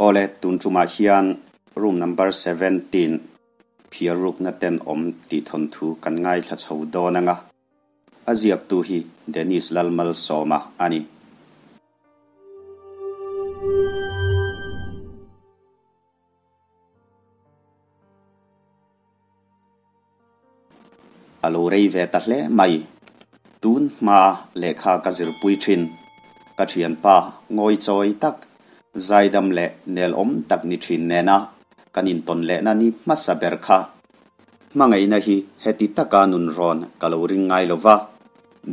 Awle, tun tumah hian room number 17 phiar rukna ten awm tih thawnthu kan ngaithla chho dawn anga, a ziaktu hi Dennis Lalmalsawma a ni. A lo rei ve ta hle mai. Tun hma lehkha ka zirpui thin. Ka thianpa ngawi chawi tak, zaidam leh nelawm tak ni thin nena kan intawn lehna ni hmasa ber kha. Hmangaihna hi heti taka nun rawn ka lo ring ngai lo va,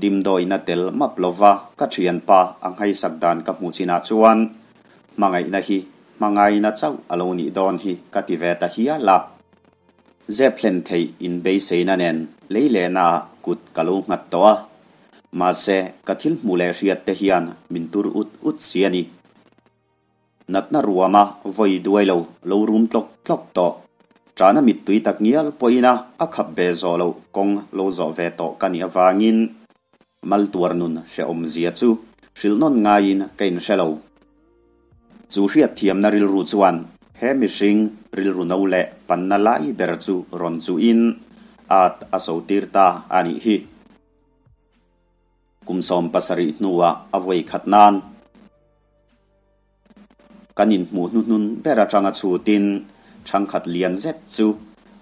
dimdawina tel map lo va ka thianpa a nghaisak dan ka hmuh chinah chuan hmangaihna hi hmangaina chauh a lo nih dawn hi ka ti ve ta hial a. Zep hlen theih inbeiseina nen lei lehna ah kut ka lo nghat tawh a, mahse ka thil hmuh leh hriat te hian min tur ut ut si a ni. Natna ruama vawi duai lo lo rum tlawk tlawk tawh. Ṭahna mittui tak ngial pawhin a a khap ve zawh loh kawng lo zawh ve tawh ka nih avangin Maltuar nun hrehawm zia chu hrilh nawn ngaiin ka inhre lo. Chu hriatthiamna rilru chuan he mihring rilru no leh panna lai ber chu rawn chuhin at a sotir ta a nih hi. Kum 70 hnuah a vawi khat nan kan inhmuh hnuhnun ber atanga chhutin thangkhat lian zet chu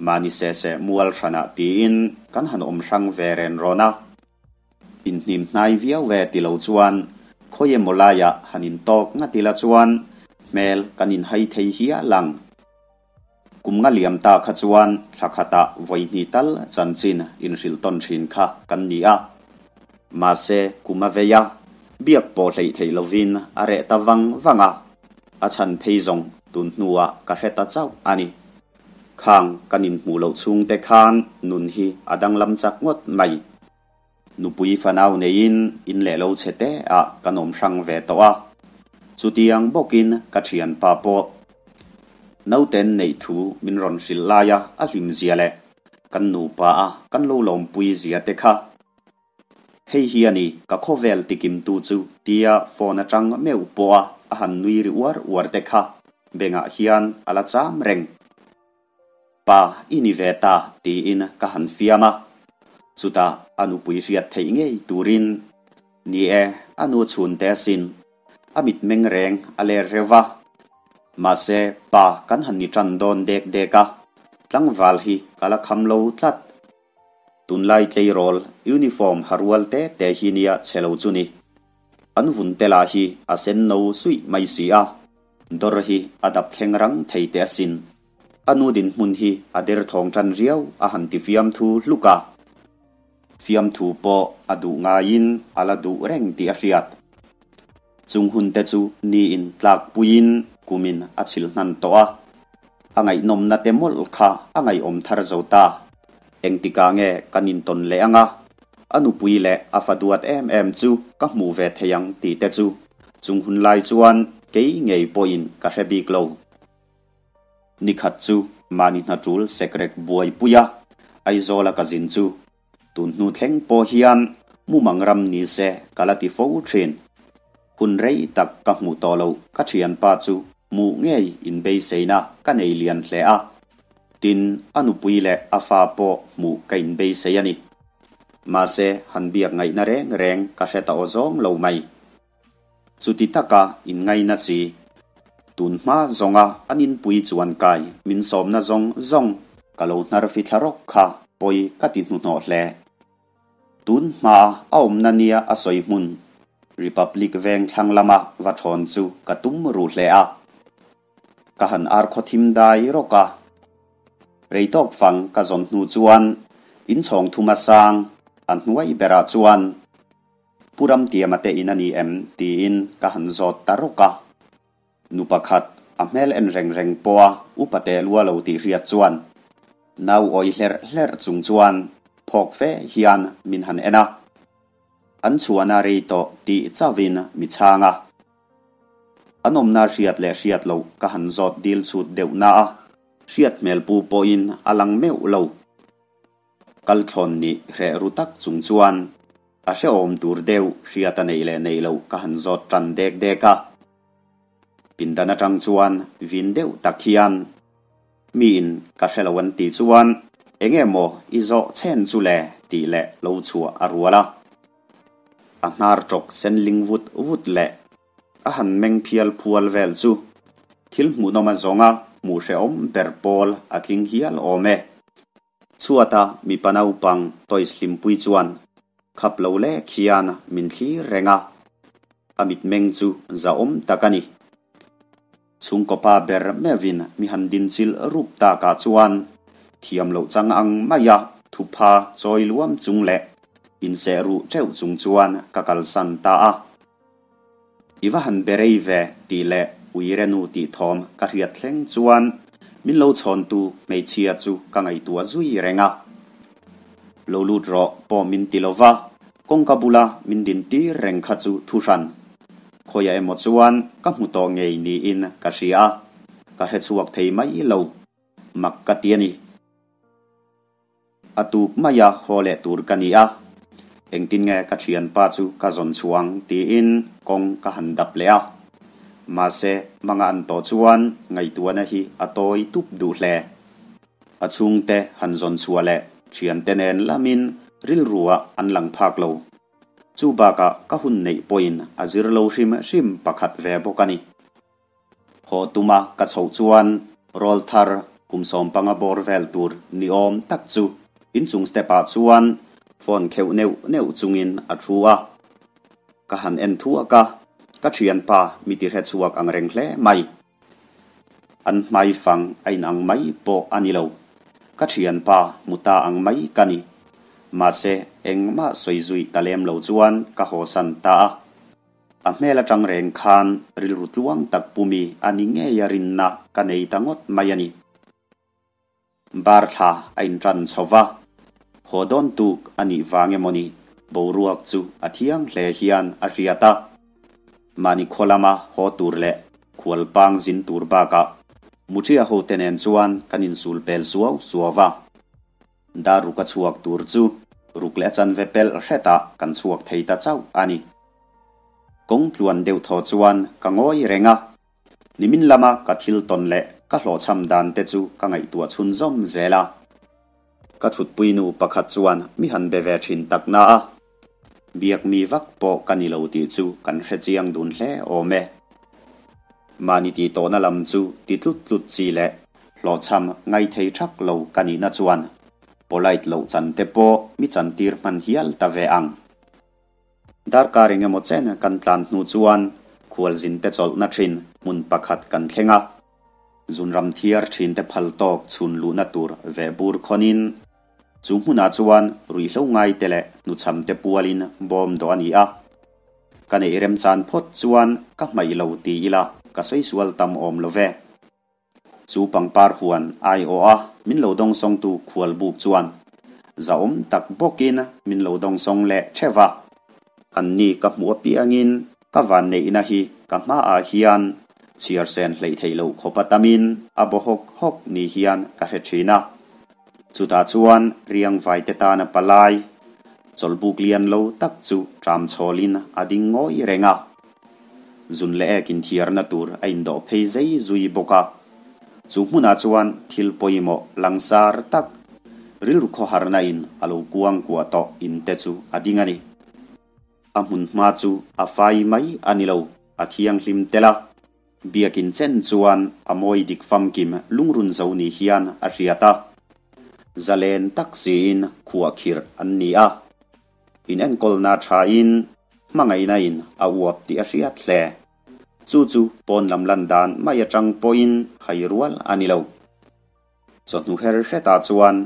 mahni se se mual hranah tiin kan han awm hrang ve ren rawn a. Inhnim hnai viau ve ti lo chuan khawi emaw laiah han intawk ngat ila chuan hmel kan inhai thei hial ang. Kum nga liam ta kha chuan thla khatah vawi hnih tal chanchin inhrilh tawn thin kha kan ni a. Mahse, kum a vei a, biak pawh hleih theih lovin a reh ta vang vang a, a chhan phei zawng tun hnuah ka hre ta chauh a ni. Khang kan inhmuh loh chhungte khan nun hi a danglam chak ngawt mai. Nupui fanau neiin in leh lo chhe te ah kan awm hrang ve tawh a, chutiang bawkin ka thianpa pawh nauten neih thu min rawn hrilh laia a hlim zia leh kan nupa a kan lo lawmpui zia te kha. Hei hi a ni ka khawvel tikimtu chu tia phone atang meuh pawha a han nui ri uar uar te kha bengah hian a la cham reng. Pa i ni ve ta tiin ka han fiam a, chutah a nupui hriat theih ngei turin, Ni e, a nu chhunte asin, a mitmeng reng a ler reuh va, mahse pa kan han ni tan dawn dek dek a, tlangval hi ka la kham lo tlat. Tunlai tleirawl uniform ha rual te te hi nia chhe lo chu ni. An vun te lah hi a sen no suih mai si a, dawr hi a dap thleng rang thei teh asin. A nu dinhmun hi a derthawng tan riau a han ti fiamthu hluk a. Fiamthu pawh a duh ngaiin a la duh reng tih a hriat. Chung hun te chu niin tlakpuiin kumin a chhilh hnan tawh a. A ngaihnawmna te mawlh kha a ngaihawm thar zo ta. Engtikah nge kan intawn leh ang a? A nupui leh a fa duat em em chu ka hmuh ve thei ang tih te chu chung hun lai chuan kei ngei pawhin ka hre bik lo. Nikhat chu mahni hnatul sekrek buaipui a, Aizawla ka zin chu tun hnu thleng pawh hian mumang ram ni se ka la ti fo thin. Hun rei tak ka hmuh tawh loh ka thianpa chu hmuh ngei inbeiseina ka nei lian hle a, tin a nupui leh a fa pawh hmuh ka inbeisei a ni. Mahse han biak ngaihna reng reng ka hre ta aw zawng lo mai. Chuti taka inngaina chi, tun hma zawnga an inpui chuan kai min sawmna zawng zawng ka lo hnar fithla rawk kha pawi ka ti hnuhnawh hle. Tun hma a awmna nia a sawi hmun, Republic veng thlang lama va thawn chu ka tum ruh hle a. Ka han ar khaw thim dai rawk a. Rei tawk fang ka zawn hnu chuan inchhawng thuma sang a hnuai berah chuan Pu Ramtiama te in a ni em? tiin ka han zawt ta rawk a. Nu pakhat, a hmel en reng reng pawha upa teh lua lo tih hriat chuan nau awi hlerh hlerh chung chuan phawk fe hian min han en a. An chhuahna rei tawh tih chauhin mi chhang a. An awmna hriat leh hriat loh ka han zawt dil chhut deuh na a, hriat hmel pu pawhin a lang meuh lo. Kalthlawn nih hreh ru tak chung chuan a hrehawm tur deuh hriat a neih leh neih loh ka han zawt tan dek dek a. Pindan atang chuan vin deuh tak hian miin ka hre lo an tih chuan enge maw i zawh chhen chu le tih leh lo chhuah a rual a. A hnar tawk sen ling vut vut leh a han meng phial phual vel chu thil hmuhnawm a zawnga hmuh hrehawm ber pawl a tling hial awm e. Chhuata mipa naupang toys hlimpui chuan khap lo lek hian min thlir reng a, a mitmeng chu zahawm tak a ni. Chhungkaw pa ber meuhin mi han dinchilh rup takah chuan thiam loh chang ang maia thupha chawi luam chung leh inseh ruh teuh chung chuan ka kalsan ta a. I va han be rei ve tih leh uire nu tih thawm ka hriat thleng chuan min lo chhawntu hmeichhia chu ka ngaihtuah zui reng a. Lo lut rawh pawh min ti lo va, kawngka bula min din tir reng kha chu thu hran. Khawiah emaw chuan ka hmu tawh ngei niin ka hria a, ka hre chhuak thei mai lo. Mak ka ti a ni. A tuk maia haw leh tur ka ni a, engtin nge ka thianpa chu ka zawn chhuang tiin kawng ka han dap leh a. Mahse, manga an tawh chuan ngaihtuahna hi a tawi tup duh hle. A chhungte han zawn chhuah leh thiante nen lamin rilruah an lang phak lo. Chu bakah ka hun neih pawhin a zir lo hrim hrim pakhat ve bawk a ni. Haw tuma ka chhoh chuan rawl thar kum 15 bawr vel tur ni awm tak chu inchung step ah chuan phone kheuh neuh neuh chungin a thu a. Ka han en thuak a, ka thianpa mi ti hre chhuak ang reng hle mai. An hmai fang a inang mai pawh a ni lo. Ka thianpa hmu ta ang mai ka ni. Mahse engmah sawi zui ta lem lo chuan ka hawsan ta a. A hmel atang reng khan rilru tluang tak pumi a ni ngei a rinna ka nei ta ngawt mai a ni. Bar thla a intan chho va, haw dawn tuk a nih vang emaw ni boruak chu a thiang hle hian a hriat a. Mahni khaw lama haw tur leh khual pang zin tur bakah Muṭia hote nen chuan kan insul pel suau suau va. Dar ruk a chhuak tur chu ruk leh a chanve pelh hretah kan chhuak thei ta chauh a ni. Kawng tluan deuh thaw chuan ka ngawi reng a, nimin lama ka thil tawn leh ka hlawhchham dan te chu ka ngaihtuah chhunzawm zel a. Ka thutpui nu pakhat chuan mi han be ve thin tak na a, biak mi vak pawh ka ni lo tih chu kan hre chiang dun hle awm e. Mahni tih tawhna lam chu ti tlut tlut chi leh hlawhchham ngai thei thak lo ka nihna chuan polite loh chan te pawh mi chantir hman hial ta ve ang. Darkar engemaw chen kan tlan hnu chuan khualzin te chawlhna thin hmun pakhat kan thleng a. Zunram thiar thin te phal tawk chhun luhna tur veh bur khawnin chu hmunah chuan ruihhlo ngai te leh hnuchham te pualin bawm dawh a ni a. Ka neih remchan phawt chuan ka hmaih lo ti ila ka sawi sual tam awm lo ve. Chu pangpar huan aiawh a min lo dawngsawngtu khual buk chuan zahawm tak bawkin min lo dawngsawng leh theuh a. Anni ka hmuh apiangin ka vanneihna hi ka hmaah hian chhiar sen hleih theih loh khawp a tamin a baw hawk hawk ni hian ka hre thin a. Chutah chuan riangvaite tana palai chawlhbuk lian lo tak chu ṭam chhawlin a ding ngawi reng a. Zun leh ek inthiarna tur a indawh phei zei zui bawk a. Chu hmunah chuan thil pawimawh langsar tak, rilru khawharna in a lo kuang kuah tawh in te chu a ding a ni. A hmun hma chu a fai mai a ni lo, a thianghlim tel a. Biakin chen chuan a mawi dik famkim lungrun zo ni hian a hriat a. Zalen tak siin khuahkhirh an ni a. In enkawlna thain hmangaihna in a uap tih a hriat hle. Chu chu pawn lam lan dan mai atang pawhin hai rual a ni lo. Chawhnu her hretah chuan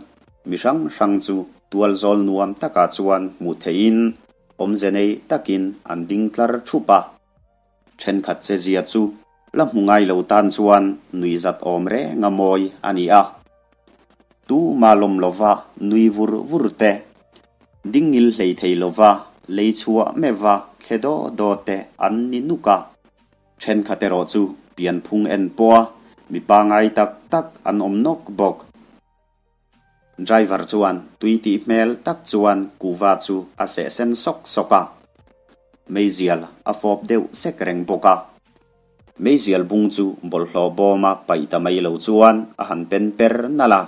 mi hrang hrang chu tual zawl nuam takah chuan hmuh theihin awmze nei takin an ding tlar thup a. Thenkhat che zia chu la hmu ngai lo tan chuan nuihzat awm reng a mawi a ni a. Tu mah lawm lova nui vur vur te, dingngil hlei thei lova lei chhuah meuha thle daw daw te an ni nuk a. Thenkhat erawh chu pianphung en pawha mi pangai tak tak an awm nawk bawk. Driver chuan tui tih hmel tak chuan kuhva chu a seh sen sawk sawk a, meizial a fawp deuh sek reng bawk a. Meizial bung chu bawlhhlawh bawma paih ta mai lo chuan a han pen per nalh a.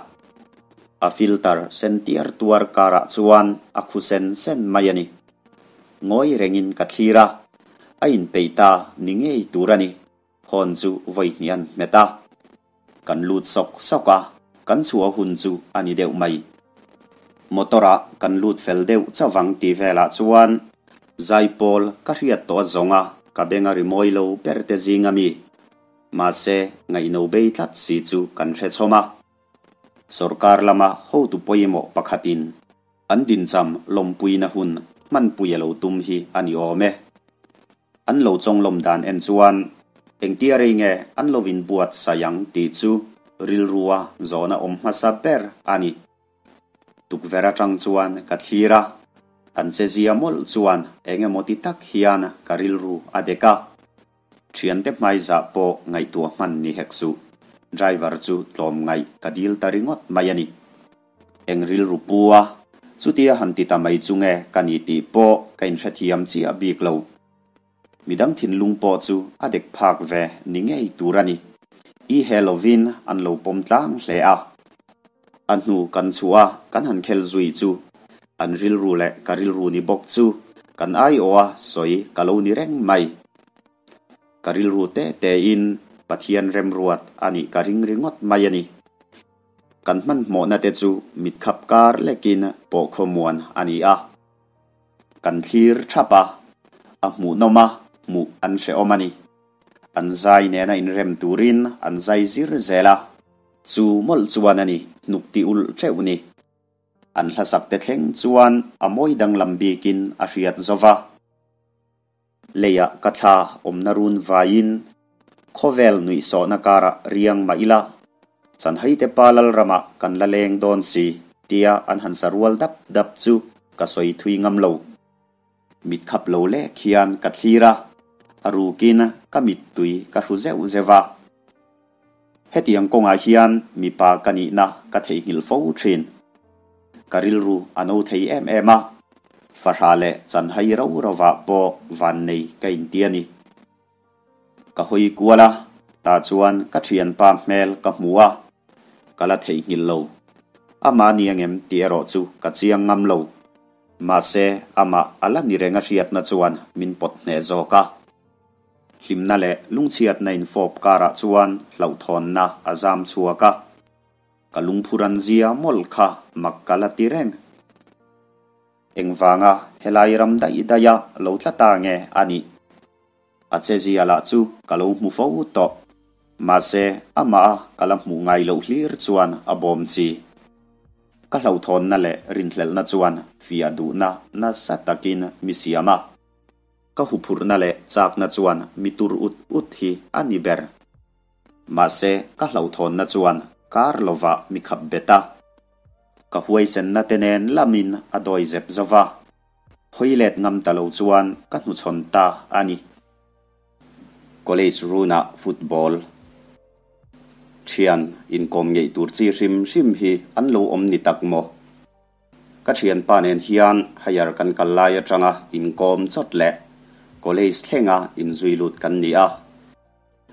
A filter sen tiar tuar karah chuan a khu sen sen mai a ni. Ngawi rengin ka thlir a, a inpeih ta ni ngei tur a ni. Hawn chu vawi hnih an hmet a. Kan lut sawk sawk a, kan chhuah hun chu a ni deuh mai. Motor ah kan lut fel deuh chavang tih velah chuan zaipawl ka hriat tawh a zawng a, ka beng a rimawi lo ber te zing a mi. Mahse, ngaihno bei tlat si chu kan hre chhawm a. Sorkar lama hotu pawimawh pakhatin an dincham lawmpuina hun hmanpui a lo tum hi a ni awm e. An lo chawnglawm dan en chuan engtia rei nge an lo inbuatsaih ang tih chu rilrua zawhna awm hmasa ber a ni. Tukverh atang chuan ka thlir a, an chezia mawlh chuan eng emaw ti tak hian ka rilru a dek a. Thiante hmaizah pawh ngaihtuah hman ni hek suh, driver chu tlawmngaih ka dil ta ringawt mai a ni. Eng rilru pu a, chutia han ti ta mai chu nge ka ni tih pawh ka inhrethiam chiah bik lo. Midang thinlung pawh chu a dek phak ve ni ngei tur a ni. I he lovin an lo pawm tlang hle a. A hnu kan chhuah a kan han khel zui chu an rilru leh ka rilru ni bawk chu kan aiawha sawi ka lo ni reng mai. Ka rilru te tein Pathian remruat a nih ka ring ringawt mai a ni. Kan hmanhmawhna te chu mitkhap kar lekin pawh khawmuan a ni a. Kan thlir thap a, a hmuhnawm a, hmuh an hrehawm a ni. An zai nena inrem turin an zai zir zel a, chu mawlh chuan a ni hnuk ti ulh teuh ni. An hlasak te thleng chuan a mawi danglam bikin a hriat zo va. Leiah ka thla awmna run vaiin khawvel nuihsawhna karah riang mah ila, Chanhaite pa Lalramah kan la leng dawn si tia an han sa rual dap dap chu ka sawi thui ngam lo. Mit khap lo lek hian ka thlir a, a rukin ka mittui ka hru zeuh zeuh a. Hetiang kawngah hian mipa ka nihna ka theihnghilh fo thin. Ka rilru a no thei em em a, fahrah leh chanhai ro rovah pawh vannei ka inti a ni. Ka hawi kual a, tah chuan ka thianpa hmel ka hmu a, ka la theihnghilh lo. Amah ni angem tih erawh chu ka chiang ngam lo. Mahse, amah a la ni reng a hriatna chuan min pawt hneh zawk a. Hlimna leh lungchhiatna infawp karah chuan hlauhthawnna a zam chhuak a, ka lungphuran zia mawlh kha mak ka la ti reng. Engvanga helai ram daih daiha lo tla ta nge a nih? A chezia lah chu ka lo hmu fo tawh. Mahse, amah a ka la hmuh ngai loh hlir chuan a bawm chi. Ka hlauhthawnna leh rinhlelhna chuan fiah duhna nasa takin mi siam a. Ka huphurhna leh chakna chuan mi tur ut ut hi a ni ber. Mahse, ka hlauhthawnna chuan kar lovah mi khap bet a. Ka huaisenna te nen lamin a dawi zep zo va. Hawi let ngam ta lo chuan ka hnuchhawn ta a ni. College runah football thian inkawm ngeih tur chi hrim hrim hi an lo awm ni tak maw? Ka thianpa nen hian higher kan kal lai atanga inkawm chawt leh college thlenga inzui lut kan ni a,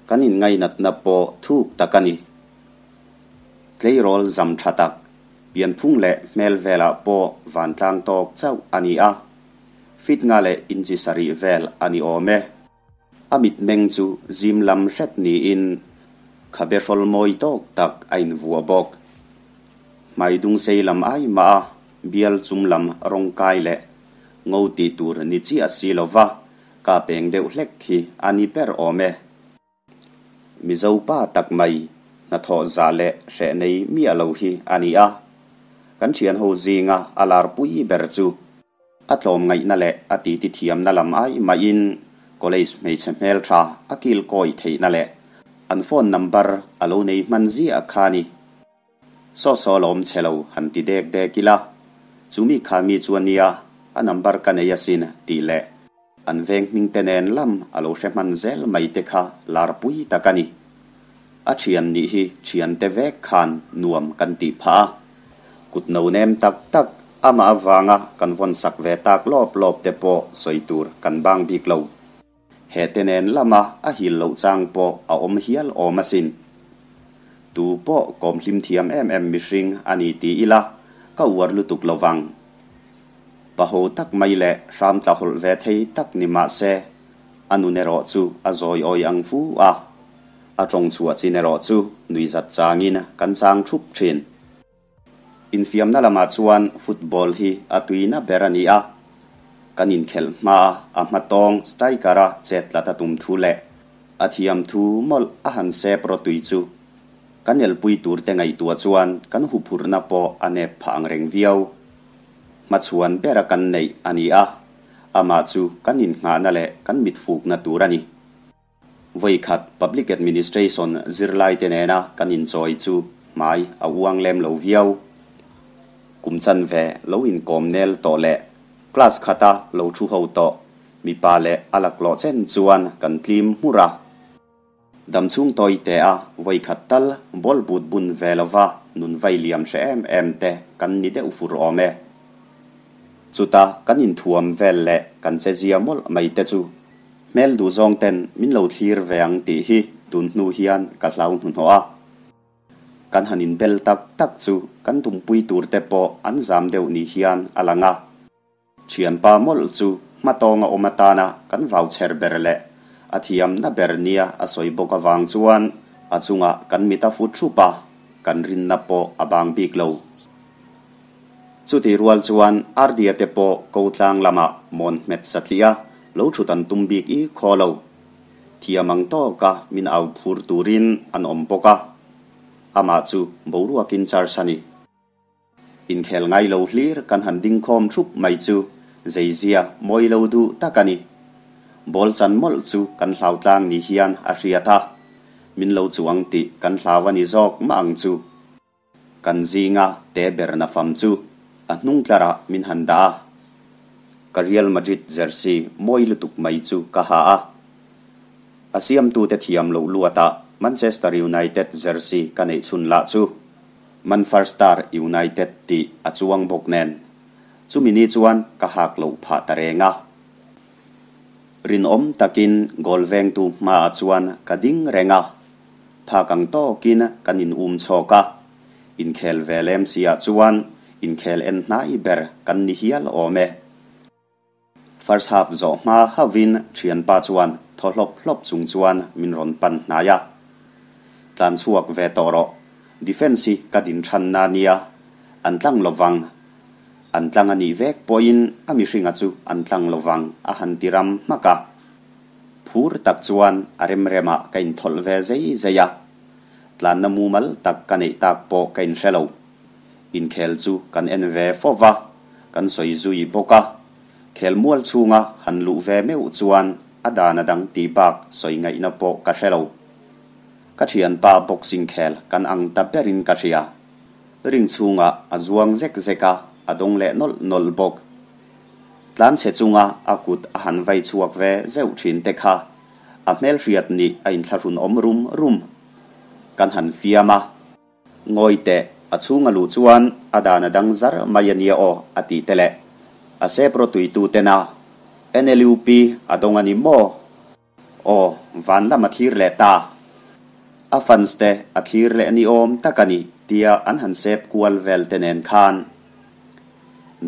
kan inngainatna pawh thuk tak a ni. Tleirawl zam tha tak, pianphung leh hmel velah pawh vantlang tawk chauh a ni a, fit nga leh inchi sarih vel a ni awm e. A mitmeng chu zim lam hret niin khabe hrawl mawi tawk tak a invuah bawk. Hmai dung sei lam ai mah a, bial chung lam rawng kai leh ngo tih tur ni chiah si lo va, ka peng deuh hlek hi a ni ber awm e. Mizo pa tak mai hnathawh zah leh hreh nei miah lo hi a ni a, kan thianho zinga a larpui ber chu A tlawmngaihna leh a titi thiamna lam ai mahin college hmeichhe hmeltha a kil kawi theihna leh an phone number a lo nei hman ziah kha a ni. Saw saw lawm chhe lo han ti dek dek ila, chu mi kha mi chu a nia, a number ka nei asin tih leh an veng hming te nen lam a lo hre hman zel mai te kha larpui tak a ni. A thian nih hi thiante vek khan nuam kan tih phah a, kut no nem tak tak amah avanga kan vawn sak ve tak lawp lawp te pawh sawi tur kan bang bik lo. He te nen lama a hil loh chang pawh a awm hial awm asin. Tu pawh kawm hlim thiam em em mihring a ni ti ila ka uar lutuk lo vang. Paho tak mai leh hram tla hawlh ve thei tak ni mah se, a nun erawh chu a zawi awi ang fu a. A tawng chhuah chin erawh chu nuihzat changin kan chang thup thin. Infiamna lamah chuan football hi a tuina ber a ni a, kan inkhelh hmaa a hmatawng striker-a chet tlat a tum thu leh a thiam thu mawlh a han sep rawtui chu kan elpui turte ngaihtuah chuan kan huphurhna pawh a nep phah ang reng viau. Hmachhuan bera kan neih a ni a, amah chu kan innghahna leh kan mitfukna tur a ni. Vawikhat Public Administration zirlaite nena kan inchawi chu hmai a uang lem lo viau. Kum chanve lo inkawm nel tawh leh class khata lo thu ho tawh mipa leh a laklawh chen chuan kan tlim hmur a. Damchhung tawite a vawikhat tal ball but bun ve lova nun vai liam hre em em te kan ni deuh fur awm e. Chuta kan inthuam vel leh kan chezia mawlh mai te chu Hmel duh zawng ten min lo thlir ve ang tih hi tun hnu hian ka hlau hnuhnawh a. Kan han inbel tak tak chu kan tumpui tur te pawh an zam deuh ni hian a lang a. Thianpa mawlh chu hmatawnga awm atana kan vau chher ber leh a thiamna ber nia a sawi bawk avang chuan a chungah kan mit a fu thup a, kan rinna pawh a bang bik lo. Chutih rual chuan Ardia te pawh ko tlang lamah mawn hmet satliah lo thut an tum bik i khaw lo. Thiam ang tawka min au phur turin an awm bawk a, amah chu boruakin charge a ni. Inkhel ngai lo hlir kan han ding khawm thup mai chu zeizia mawi lo duh tak a ni. Ball chan mawlh chu kan hlau tlang ni hian a hriat a, min lo chuang tih kan hlau a ni zawk mah ang chu. Kan zinga te ber na fam chu a hnung tlarah min han dah a, ka Real Madrid jersey mawi lutuk mai chu ka ha a. A siamtute thiam loh luatah Manchester United jersey ka neih chhun lah chu Manferster United tih a chuang bawk nen, chumi ni chuan ka hak loh phah ta reng a. Rinawm takin goal vengtu hmaah chuan ka ding reng a. Phak ang tawkin kan in um chhawk a, inkhel ve lem si ah chuan inkhel en hnai ber kan ni hial awm e. First half zawh hma hauhin thianpa chuan thaw hlawp hlawp chung chuan min rawn pan hnai a. Tlan chhuak ve tawh rawh, defence hi ka din thanna nia, an tlang lovang. An tlang a nih vek pawhin a mihringa chu an tlang lovang a han ti ram hmak a. Phur tak chuan a remremah ka inthawlh ve zei zei a, tlanna mumal tak ka neih tak pawh ka inhre lo. Inkhel chu kan en ve fo va, kan sawi zui bawk a. Khelmual chhunga han luh ve meuh chuan a dan a dang tih bak sawi ngaihna pawh ka hre lo. Ka thianpa boxing khel kan ang ta berin ka hria. Ring chhungah a zuang zek zek a, a dawng leh nawlh nawlh bawk. Tlanchhe chunga a kut a han vai chhuak ve zeuh thin te kha a hmelhriat nih a inthlahrun awm rum rum. Kan han fiam a. Ngawi teh, a chhung a luh chuan a dan a dang zar mai a nia aw a tih te leh a sep rawtuitu tena NLUP a dawng a ni maw? Aw, van lam a thlir leh ta. A fans te a thlir leh ni awm tak a ni tia an han sep kual vel te nen khan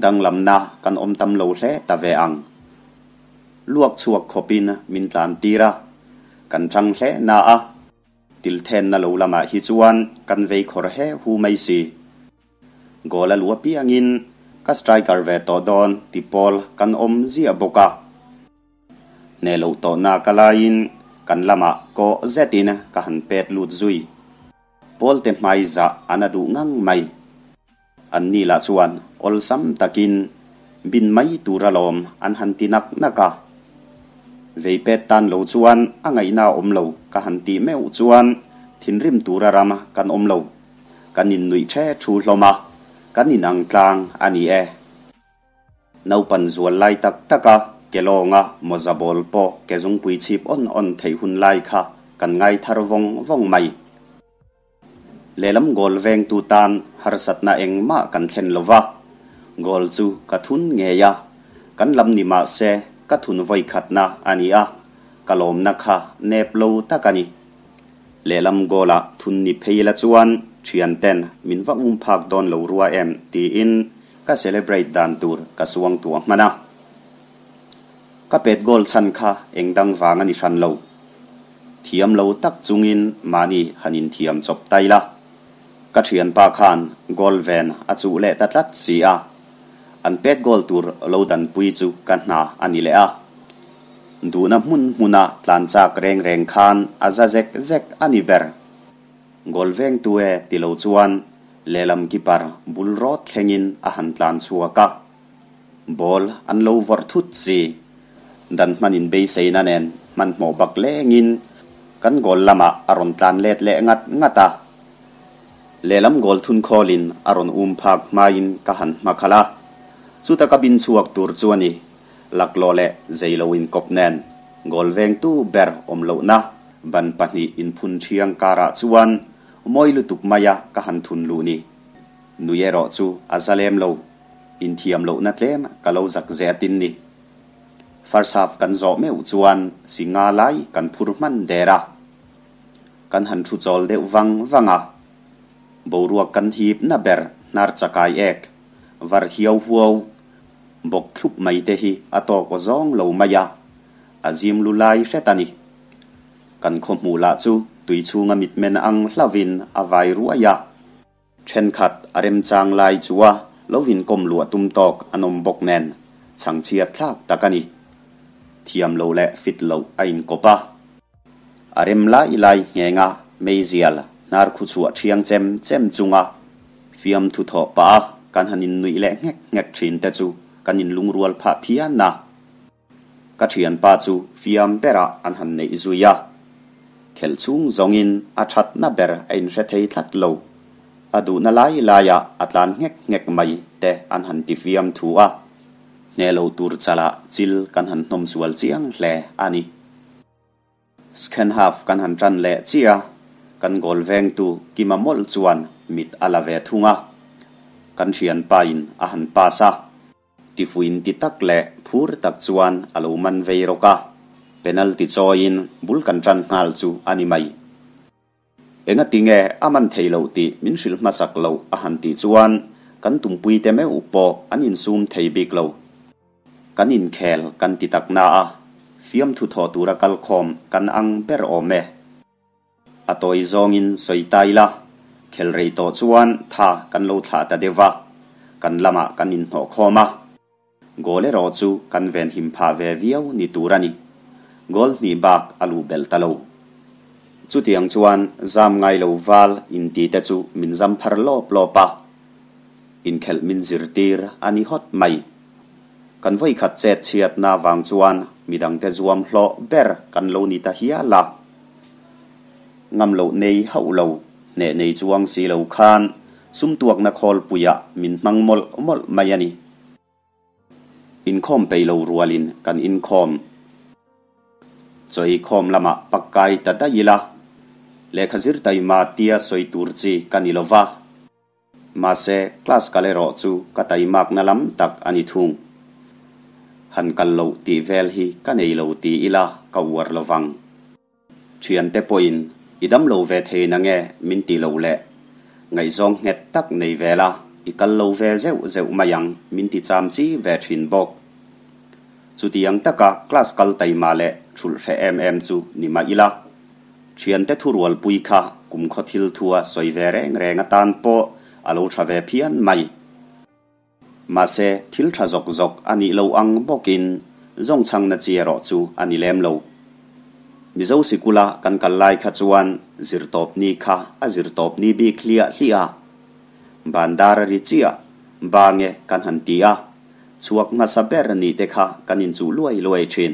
danglamna kan awm tam lo hle ta ve ang. Luak chhuak khawpin min tlan tir a, kan chang hle na a, tilthenna lo lamah hi chuan kan vei khawr he hu mai si. Goal a lu apiangin ka striker ve tawh dawn ti pawl kan awm ziah bawk a. Hneh loh tawhna ka laiin kan lamah kawh zetin ka han pet lut zui. Pawlte hmai zah a na duh ngang mai. An ni lah chuan awlsam takin bin mai tur alawm an han ti nak nak a. Vei pet tan lo chuan a ngaihna a awm lo ka han tih meuh chuan thinrim tura ram kan awm lo. Kan innuih the thu hlawm a, kan inang tlang a ni e. Naupan zual lai tak tak a, ke lawnga mawza bawl pawh ke zungpui chhip awn awn theih hun lai kha kan ngai thar vawng vawng mai. Lehlam goal vengtu tan harsatna engmah kan thlen lo va, goal chu ka thun ngei a, kan lam ni mah se ka thun vawi khatna a ni a. ka lawmna kha nep lo tak a ni. Lehlam goal ah thun ni phei la chuan thian ten min va um phak dawn lo rua em tiin ka celebrate dan tur ka suang tuah hman a. Ka pet goal chhan kha eng dang vang a ni hran lo. Thiam lo tak chungin mahni han inthiam chawp tai la. Ka thianpa khan goal ven a chuh leh ta tlat si a, an pet goal tur lo danpui chu ka hna a ni leh a. Duhna hmun hmuna tlan chak reng reng khan a za zek zek a ni ber. Goal vengtu e ti lo chuan lehlam keeper bul rawt thlengin a han tlan chhuak a. Ball an lo vawrh thut si. Dan hman in beiseina nen hmanhmawh bak lengin kan goal lamah a rawn tlan let leh ngat ngat a. Lehlam goal thun khawlin a rawn um phak hmain ka han hma khalh a. Chuta ka bin chhuak tur chu a ni. Laklawh leh zei lo inkawp nen goal vengtu ber awm lohna ban pahnih inphun thiang karah chuan mawi lutuk maia ka han thun luh ni. Nui erawh chu a za lem lo. Inthiam lohna tlem ka lo zak ze a tin ni. First half kan zawh meuh chuan si nga lai kan phur hman der a. Kan han thu chawl deuh vang vang a. Boruak kan hip na ber hnar chakai ek, var hiau huau, bawk thlup mai te hi a tawk aw zawng lo mai a, a zim lu lai hret a ni. Kan khaw hmuh lah chu tui chhunga mitmen ang hlauhin a vai ruai a. Thenkhat a remchang lai chu a lo inkawm luah tum tawk an awm bawk nen chhangchhiat thlak tak a ni. Thiam lo leh fit loh a inkawp a. A rem lai lai ngheng a meizial hnar khu chhuah thiang chem chem chunga fiamthu thawh pah a kan han innuih leh nghek nghek thin te chu kan inlungrual phah phian a. Ka thianpa chu fiam berah an han neih zui a, khelh chhung zawngin a thatna ber a inhre thei tlat lo. A duhna lai laiah a tlan nghek nghek mai te an han ti fiam thu a, hneh lo tur chalah chil kan han hnawm sual chiang hle a ni. Second half kan han tan leh chiah a, kan goal vengtu Kima mawlh chuan mit a la ve thung a, kan thianpa in a han pass a. Tifuin ti tak leh phur tak chuan a lo man vei rawk a, penalty chawiin bul kan tan nghal chu a ni mai. Engati nge a man thei loh tih min hrilh hmasak loh a han tih chuan kan tumpuite meuh pawh an insum thei bik lo. Kan inkhel kan ti tak na a, fiamthu thawh tura kalkhawm kan ang ber awm e. A tawi zawngin sawi ta ila, khel rei tawh chuan tha kan lo thlah ta deuh va, kan lamah kan inhnawh khawm a. Goal erawh chu kan venhim phah ve viau ni tur a ni. Goal hnih bak a luh belh ta lo. Chutiang chuan zam ngai lo val inti te chu min zam phar lawp lawp a, inkhelh min zirtir a ni hawt mai. Kan vawikhat chet chhiatna vang chuan midangte zuam hlawh ber kan lo ni ta hial a. Ngam loh nei hauh lo, hneh nei chuang si lo khan sumtuakna khawlpuiah min hmang mawlh mawlh mai a ni. Inkhawm peih lo rualin kan inkhawm. Chaw eikhawm lamah pak kai ta daih ila, lehkha zir taima tia sawi tur chi ka ni lo va. Mahse, class kal erawh chu ka taimakna lam tak a ni thung. Han kal loh tih vel hi ka nei lo ti ila ka uar lo vang. Thiante pawhin i dam lo ve thei na nge min ti lo le. Ngaihzawng nghet tak nei ve la, i kal lo ve zeuh zeuh mai ang min ti cham chi ve thin bawk. Chutiang taka class kal taima leh thulh hreh em em chu ni mah ila. Thiante thurualpui kha kumkhaw thil thua sawi ve reng reng atan pawh a lo tha ve phian mai. Mahse, thil tha zawk zawk a nih lo ang bawkin zawngchhangna chi erawh chu a ni lem lo. Mizo sikula kan kal lai kha chuan zirtawpni kha a zirtawpni bik hliah hliah a. Bandar a ri chiah, ba nge kan han ti a, chhuak hmasa ber nih te kha kan inchuh luai luai thin.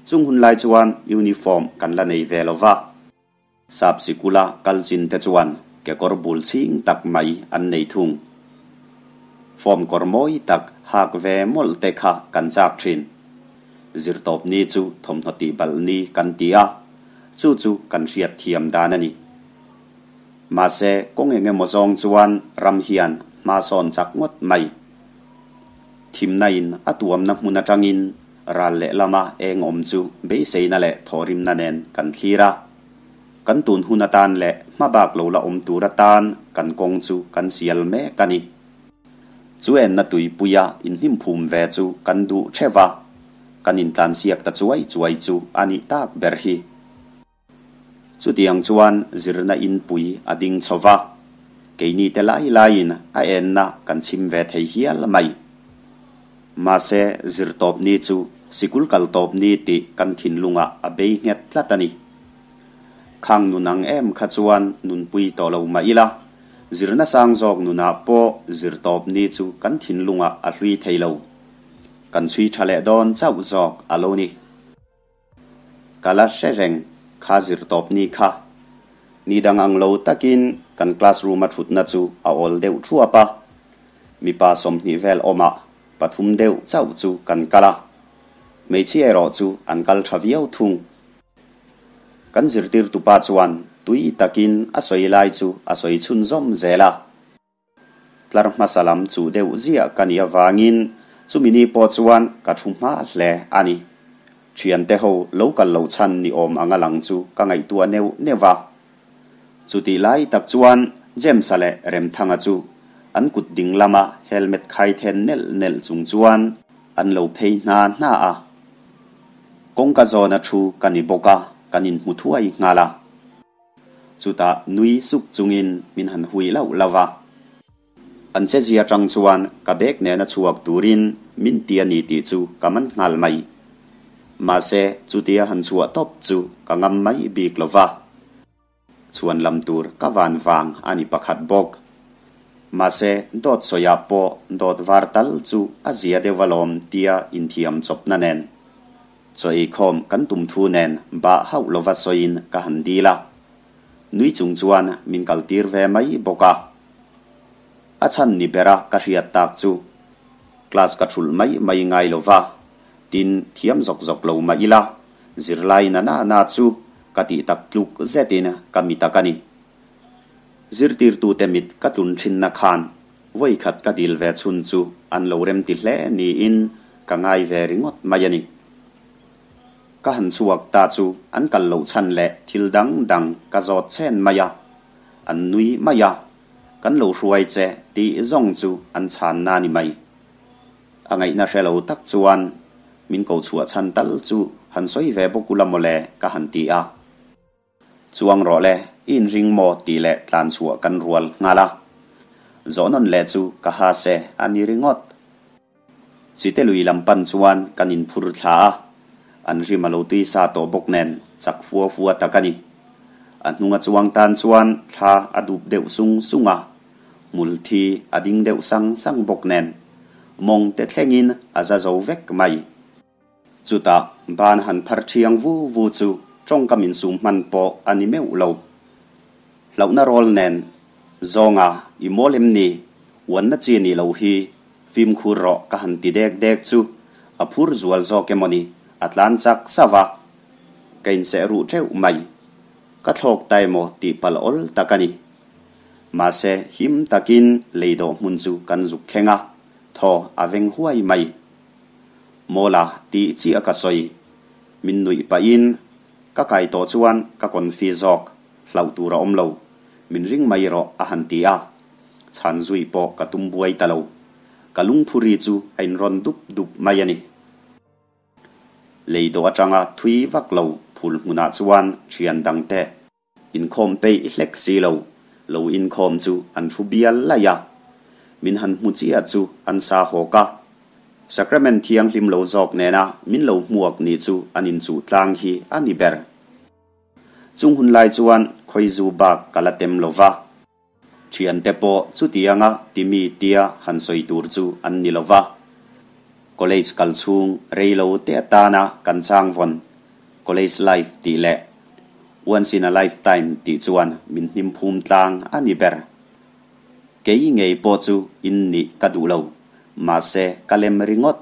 Chung hun lai chuan uniform kan la nei ve lo va, sap sikula kal chin te chuan kekawr bul chhing tak mai an nei thung. Form kawr mawi tak hak ve mawlh te kha kan chak thin. Zirtawp ni chu thawmhnaw tih balh ni kan ti a, chu chu kan hriat thiam dan a ni. Mahse, kawng eng emaw zawng chuan ram hian hma sawn chak ngawt mai. Thimna in a tuamna hmun atangin. Ral lehlama eng awm chu beiseina leh thawhrimna nen kan thlir a. Kan tun hun atan leh hmabak lo la awm tur atan kan kawng chu kan sial mek a ni. Chu enna tuipuia inhnimphum ve chu kan duh theuh a, kan intlansiak ta chuai chuai chu a nih tak ber hi. Chutiang chuan zirna inpui a ding chho va, keini te lai laiin a enna kan chhim ve thei hial mai. Mahse, zir tawp ni chu sikul kal tawp ni tih kan thinlungah a bei nghet tlat a ni. Khang nun ang em kha chuan nunpui tawh lo mah ila, zirna sang zawk nunah pawh zir tawp ni chu kan thinlungah a hlui thei lo. Kan chhui tha leh dawn chauh zawk a lo ni. Ka la hre reng kha zir tawp ni kha. Ni dang ang lo takin kan classroom a thutna chu a awl deuh thuap a. Mipa 20 vel awmah pathum deuh chauh chu kan kal a. Hmeichhia erawh chu an kal tha viau thung. Kan zirtirtupa chuan tui takin a sawi lai chu a sawi chhunzawm zel a. Tlar hmasa lam chu deuh ziah ka nih avangin chumi ni pawh chuan ka thu hma hle a ni. Thiante ho lo kal lo chhan ni awm anga lang chu ka ngaihtuah neuh neuh va. Chutih lai tak chuan James-a leh Remthanga chu an kut ding lama helmet khai then nelh nelh chung chuan an lo phei hna hna a. Kawngka zawna thu ka ni bawk a, kan inhmu thuai nghal a. Chutah nui suk chungin min han hui lauh lauh a. An chezia atang chuan ka bag nena chhuak turin min ti a ni tih chu ka man nghal mai. Mahse, chutia han chhuah tawp chu ka ngam mai bik lo va. Chhuan lam tur ka van vang a ni pakhat bawk. Mahse, dawt sawiah pawh dawt var tal chu a zia deuh alawm tia inthiam chawpna nen. Chaw eikhawm kan tum thu nen bah hauh lova sawiin ka han dil a. Nui chung chuan min kaltir ve mai bawk a. A chhan ni bera ka hriat tak chu class ka thulh mai mai ngai lova, tin thiam zawk zawk lo mah ila zirlai na na na chu ka tih tak tluk zetin ka mi tak a ni. Zirtirtute mit ka tlun thinna khan Vawikhat ka dil ve chhun chu an lo remti hle niin ka ngai ve ringawt mai a ni. Ka han chhuak ta chu an kal loh chhan leh thil dang dang ka zawt chhen mai a, an nui mai a, kan lo hruai che tih zawng chu an chhanna a ni mai. A ngaihna hre lo tak chuan min ko chhuah chhan tal chu han sawi ve bawk ula mawle ka han ti a. Chuang rawh le, i inring maw tih leh tlan chhuah kan rual nghal a. Zawhnawn leh chu ka ha se a ni ringawt. Chite lui lam pan chuan kan inphur thla a, an rim a lo tui sa tawh bawk nen chak fua fua tak a ni. A hnunga chuang tan chuan thla a dup deuh sung sung a, hmul thi a ding deuh sang sang bawk nen mawng te thlengin a za zo vek mai. Chutah ban han phar thiang vu vu chu tawngkam insum hman pawh a ni meuh lo. Hlauhna rawl nen zawnga i mawl em ni? Uanna chi nih loh hi fimkhur rawh ka han ti dek dek chu a phur zual zawk emaw ni a tlan chak sauh a. Ka inseh ruh teuh mai. Ka thlawk ta emaw tih palh awl tak a ni. Mahse him takin lei dawh hmun chu kan zuk thleng a, thaw a veng huai mai. Mawla tih chiah ka sawi. Min nuih pahin ka kai tawh chuan ka confi zawk, hlauh tur a awm lo. Min ring mai rawh a han ti a. Chhan zui pawh ka tum buai ta lo. Ka lungphuri chu a inrawn dup dup mai a ni. Lei dawh atanga thui vak lo phul hmunah chuan thian dangte Inkhawm peih hlek si lo, lo inkhawm chu an thu bial laih a. Min han hmu chiah chu an sa hawk a. Sacrament thianghlim lo zawk nena min lo hmuak ni chu an inchuh tlang hi a ni ber. Chung hun lai chuan khawizu bak ka la tem lo va. Thiante pawh chutianga timi tia han sawi tur chu an ni lo va. College kal chhung rei lo te atana kan chang vawn College life tih leh Once in a lifetime tih chuan min hnim phum tlang a ni ber. Kei ngei pawh chu in nih ka duh lo, mahse ka lem ringawt.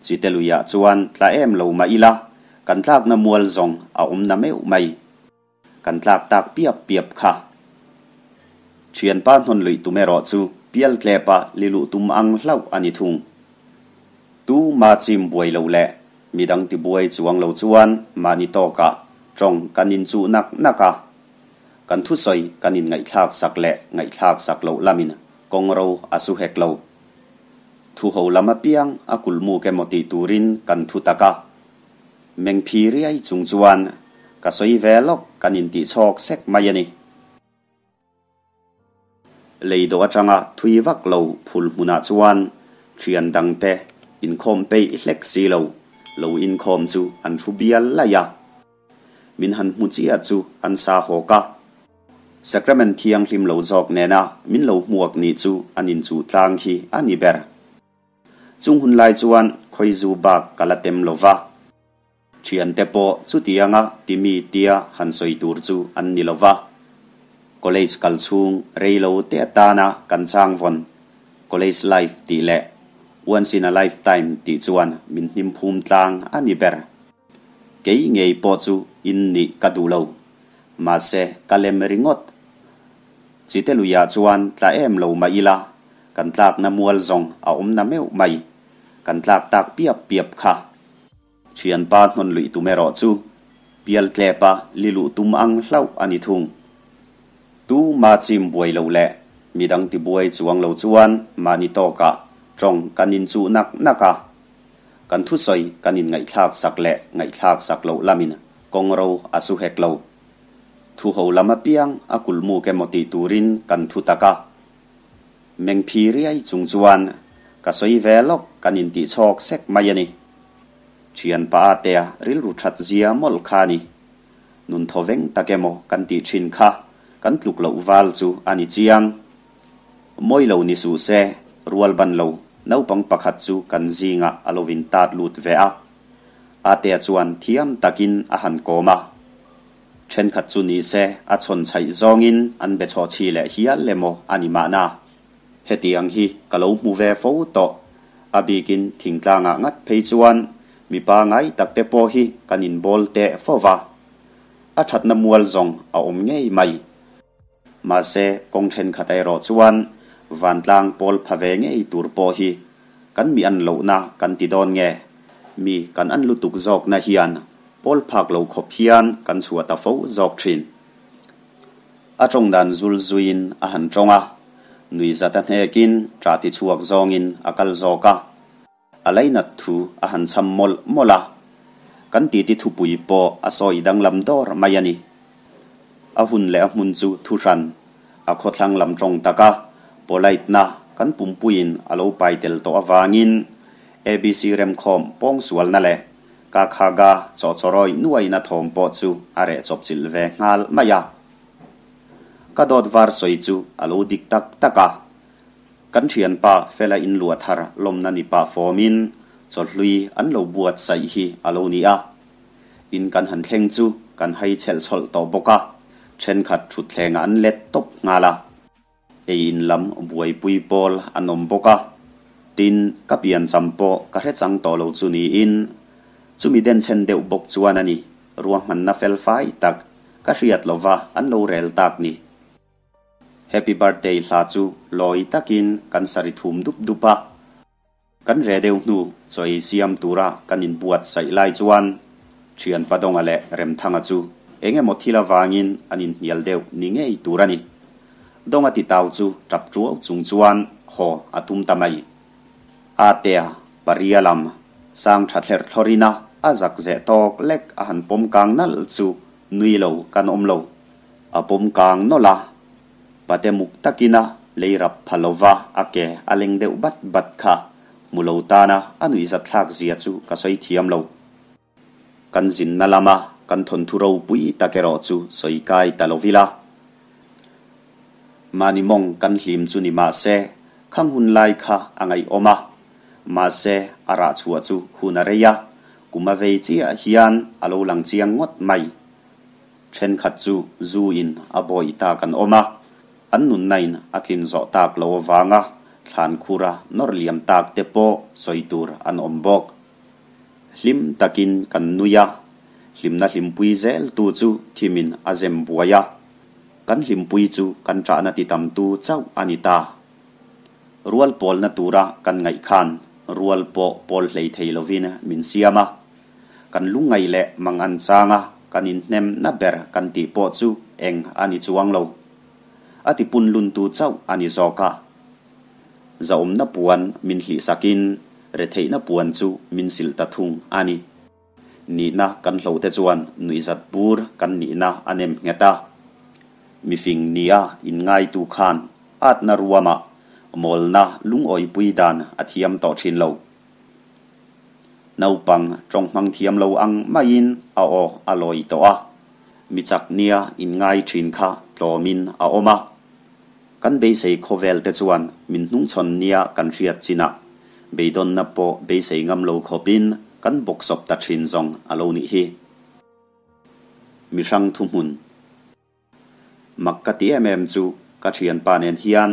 Chite luiah chuan tla em lo mah ila, kan tlakna mual zawng a awm na meuh mai. Kan tlak tak piap piap kha. Thianpa hnawn luih tum erawh chu pial tlepa li luh tum ang hlauh a ni thung. Tu ma chim buai lo leh midang tibuai chuang lo chuan mahni tawkah tawng kan inchuh nak nak a. Kan thusawi kan inngaihthlak sak leh ngaihthlak sak loh lamin kawngro a su hek lo. Thu ho lam apiang a kulhmuk emaw tih turin kan thu tak a. Mengphi riai chung chuan ka sawi ve lawk kan intih chhawk sek mai a ni. Lei dawh atanga thui vak lo phul hmunah chuan thian dangte inkhawm peih hlek si lo, lo inkhawm chu an thu bial laih a. Min han hmu chiah chu an sa hawk a. Sacrament thianghlim lo zawk nena min lo hmuak nih chu an inchuh tlang hi a ni ber. Chung hun lai chuan khawizu bak ka la tem lo va. Thiante pawh chutianga timi tia han sawi tur chu an ni lo va. College kal chhung rei lo te atana kan chang vawn College life tih leh Once in a lifetime tih chuan min hnim phum tlang a ni ber. Kei ngei pawh chu in nih ka duh lo. Mahse ka lem ringawt. Chite luiah chuan tla em lo mah ila kan tlakna mual zawng a awm na meuh mai. Kan tlak tak piap piap kha. Thianpa hnawn luih tum erawh chu pial tlepa li luh tum ang hlauh a ni thung. Tu ma chim buai lo leh midang tibuai chuang lo chuan mahni tawkah tawng kan inchuh nak nak a. Kan thusawi kan inngaihthlak sak leh ngaihthlak sak loh lamin kawngro a su hek lo. Thu ho lam apiang a kulhmuk emaw tih turin kan thu tak a. Mengphi riai chung chuan ka sawi ve lawk kan intih chhawk sek mai a ni. Thianpa Atea rilru that zia mawlh kha a ni. Nun thaw veng tak emaw kan tih thin kha kan tluk loh val chu a ni chiang. Mawi lo ni suh se, rual ban lo naupang pakhat chu kan zingah a lo in tat lut ve a. Atea chuan thiam takin a han kawm a. Thenkhat chu ni se a chhawn chhaih zawngin an be chhaw chhi leh hial emaw a ni mahna. Hetiang hi ka lo hmu ve fo tawh. A bikin thingtlangah ngat phei chuan mipa ngai takte pawh hi kan inbawl teh fo va. A thatna mual zawng a awm ngei mai. Mahse kawng thenkhat erawh chuan vantlang pawl pha ve ngei tur pawh hi kan mi an lohna kan ti dawn nge? Mi kan an lutuk zawkna hian pawl phak lo khawp hian kan chhuah ta fo zawk thin. A tawng dan zul zuiin a han tawng a, nuihzat a hnekin ṭah ti chhuak zawngin a kal zawk a. A lainat thu a han chham mawlh mawlh a, kan titi thupui pawh a sawi danglam dawr mai a ni. A hun leh a hmun chu thu hran, a khawthlang lam tawng taka polite-na kan pumpuiin a lo pai tel tawh avangin ABC remkhawm pawngsualna leh Kakhaga chawhchawrawi nuaina thawm pawh chu a reh chawpchilh ve nghal mai a. Ka dawt var sawi chu a lo dik tak tak a. Kan thianpa Fela inluah thar lawmna ni pah fawmin chawhlui an lo buatsaih hi a lo ni a. In kan han thleng chu kan hai chhelh chhawlh tawh bawk a, thenkhat thutthlengah an let tawp nghal a. Ei in lam buaipui pawl an awm bawk a, tin ka piancham pawh ka hre chang tawh lo chu niin chumi denchhen deuh bawk chuan a ni ruahmanna fel fai tak ka hriat lova an lo rel tak ni. Happy birthday hla chu lawi takin kan sa ri thum dup dup a. Kan re deuh hnu chaw ei siam tura kan inbuatsaih lai chuan Thian Padawnga leh Remthanga chu eng emaw thil avangin an inhnial deuh ni ngei tur a ni. Dawnga titau chu tap tuau chung chuan haw a tum ta mai. Atea, Paria lam, sang tha thler thlawrina a zak zeh tawk lek a han pawm kang nalh chu nui lo kan awm lo. A pawm kang nawlh a, pate muk takina lei rap pha lova a ke a leng deuh bat bat kha hmu lo tana a nuihzat thlak zia chu ka sawi thiam lo. Kan zinna lama kan thawnthu ropui tak erawh chu sawi kai ta lo ila. Mahni mawng kan hlim chu ni mah se, khang hun lai kha a ngaihawm a, mahse a rah chhuah chu hun a rei a, kum a vei chiah hian a lo lang chiang ngawt mai. Thenkhat chu zu in a bawih tak an awm a, an nunna in a tlin zawh tak lo avanga thlan khura nawr liam tak te pawh sawi tur an awm bawk. Hlim takin kan nui a, hlimna hlimpui zel tu chu thimin a zem buai a, kan hlimpui chu kan ṭahna ti tam tu chauh a ni ta. Rual pawlna tura kan ngaih khan. rual pawh pawl hlei thei lovin min siam a. Kan lungngaih leh mangan changa kan inhnemna ber kan tih pawh chu eng a ni chuang lo. A tipunluntu chauh a ni zawk a. Zahawmna puan min hlihsakin retheihna puan chu min silh ta thung a ni. Nihna kan hlote chuan nuihzat bur kan nihna a nem nghet a. Mifing nia inngaitu khan atna ruamah mawlna lungawipui dan a thiam tawh thin lo. Naupang tawng hmang thiam lo ang maiin a aw a lawi tawh a. Mi chak nia inngai thin kha tlawmin a awm a. Kan beisei khawvel te chuan min hnungchhawn nia kan hriat chinah beidawnna pawh beisei ngam lo khawpin kan bawksawp ta thin zawng a lo nih hi. Mihrang thuhmun. Mak ka ti em em chu ka thianpa nen hian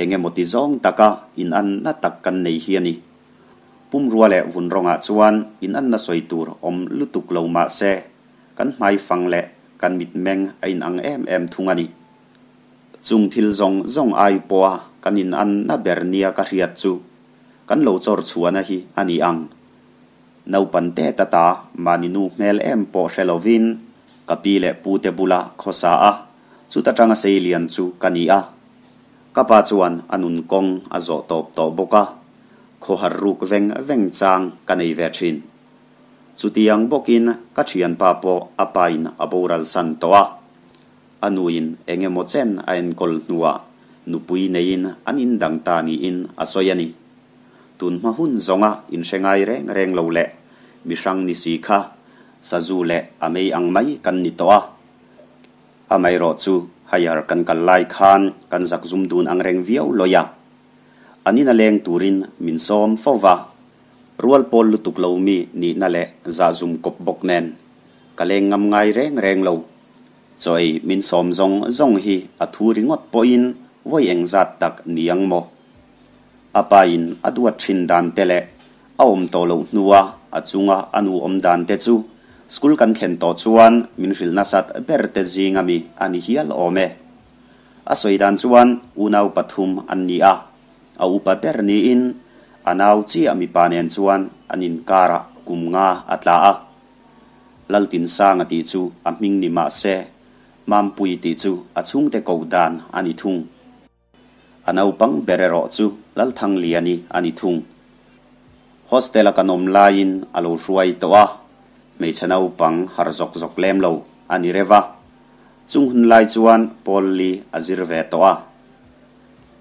eng emaw ti zawng taka inanna tak kan nei hi a ni. Pumrua leh vun rawngah chuan inanna sawi tur awm lutuk lo mah se kan hmaifang leh kan mitmeng a inang em em thung a ni. Chung thil zawng zawng ai pawha kan inanna ber nia ka hriat chu kan lo chawr chhuahna hi a ni ang. Naupan te ta ta mahni nu hmel em pawh hre lovin ka pi leh pu te bula khawsa a, chuta tanga sei lian chu ka ni a. Ka pa chuan a nun kawng a zawh tawp tawh bawk a, khawhar ruk veng veng chang ka nei ve thin. Chutiang bawkin ka thianpa pawh a pain a boral san tawh a. A nuin eng emaw chen a enkawl hnuah nupui neiin an indang ta niin a sawi a ni. Tun hma hun zawnga inhre ngai reng reng lo leh mihrang ni si kha sazu leh a mei ang mai kan ni tawh a. Amaherawh chu higher kan kal lai khan kan zak zum dun ang reng viau lawi a. An ina leng turin min sawm fo va. Rual pawl lutuk lo mi nihna leh zahzum kawp bawk nen ka leng ngam ngai reng reng lo. Chaw ei min sawm zawng zawng hi a thu ringawt pawhin vawi engzat tak ni ang maw? A pain a duat thin dan te leh a awm tawh loh hnua a chunga a nu awm dan te chu school kan thlen tawh chuan min hrilh nasat ber te zing ami a ni hial awm e. A sawi dan chuan unau pathum an ni a, a upa ber niin a nau chiah mipa nen chuan an inkarah kum nga a tla a. Laltinsanga tih chu a hming ni mah se, Mampui tih chu a chhungte koh dan a ni thung. A naupang ber erawh chu Lalthangliani a ni thung. Hostel-a kan awm laiin a lo hruai tawh a, hmeichhe naupang har zawk zawk lem lo a ni reuh a. Chung hun lai chuan Paul Li a zir ve tawh a.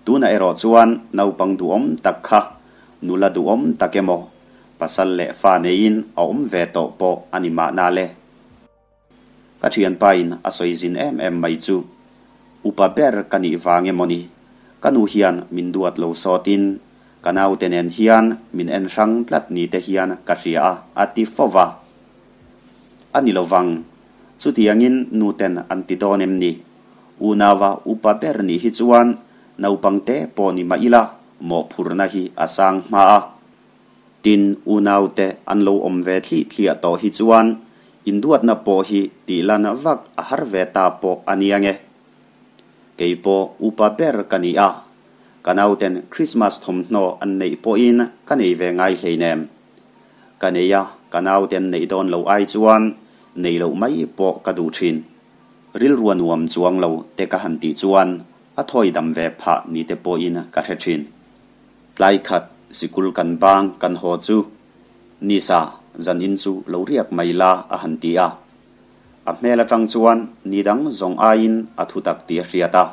Tunah erawh chuan naupang duhawm tak kha nula duhawm tak emaw pasal leh fa neiin a awm ve tawh pawh a ni mahna le. Ka thianpain a sawi zin em em mai chu upa ber ka nih vang emaw ni, ka nu hian min duat lo sawtin ka naute nen hian min en hrang tlat ni te hian ka hria a, a ti fo va. A ni lo vang, chutiangin nuten an ti dawn em ni? Unaua upa ber nih hi chuan naupangte pawh ni mah ila mawhphurhna hi a sang hma a. Tin, unaute an lo awm ve thlih thliah tawh hi chuan induatna pawh hi tihlan vak a har ve ta pawh a nia nge. Kei pawh upa ber ka ni a, ka nauten Christmas thawmhnaw an neih pawhin ka nei ve ngai hleinem. Ka nei a, ka nauten neih dawn lo ai chuan nei loh mai pawh ka duh thin. Rilrua nuam chuang lo te ka han tih chuan a thawi dam ve phah ni te pawhin ka hre thin. Tlai khat sikul kan bang kan haw chu Nisa zanin chu lo riak mai la a han ti a. A hmel atang chuan ni dang zawng aiin a thu tak tih a hriat a.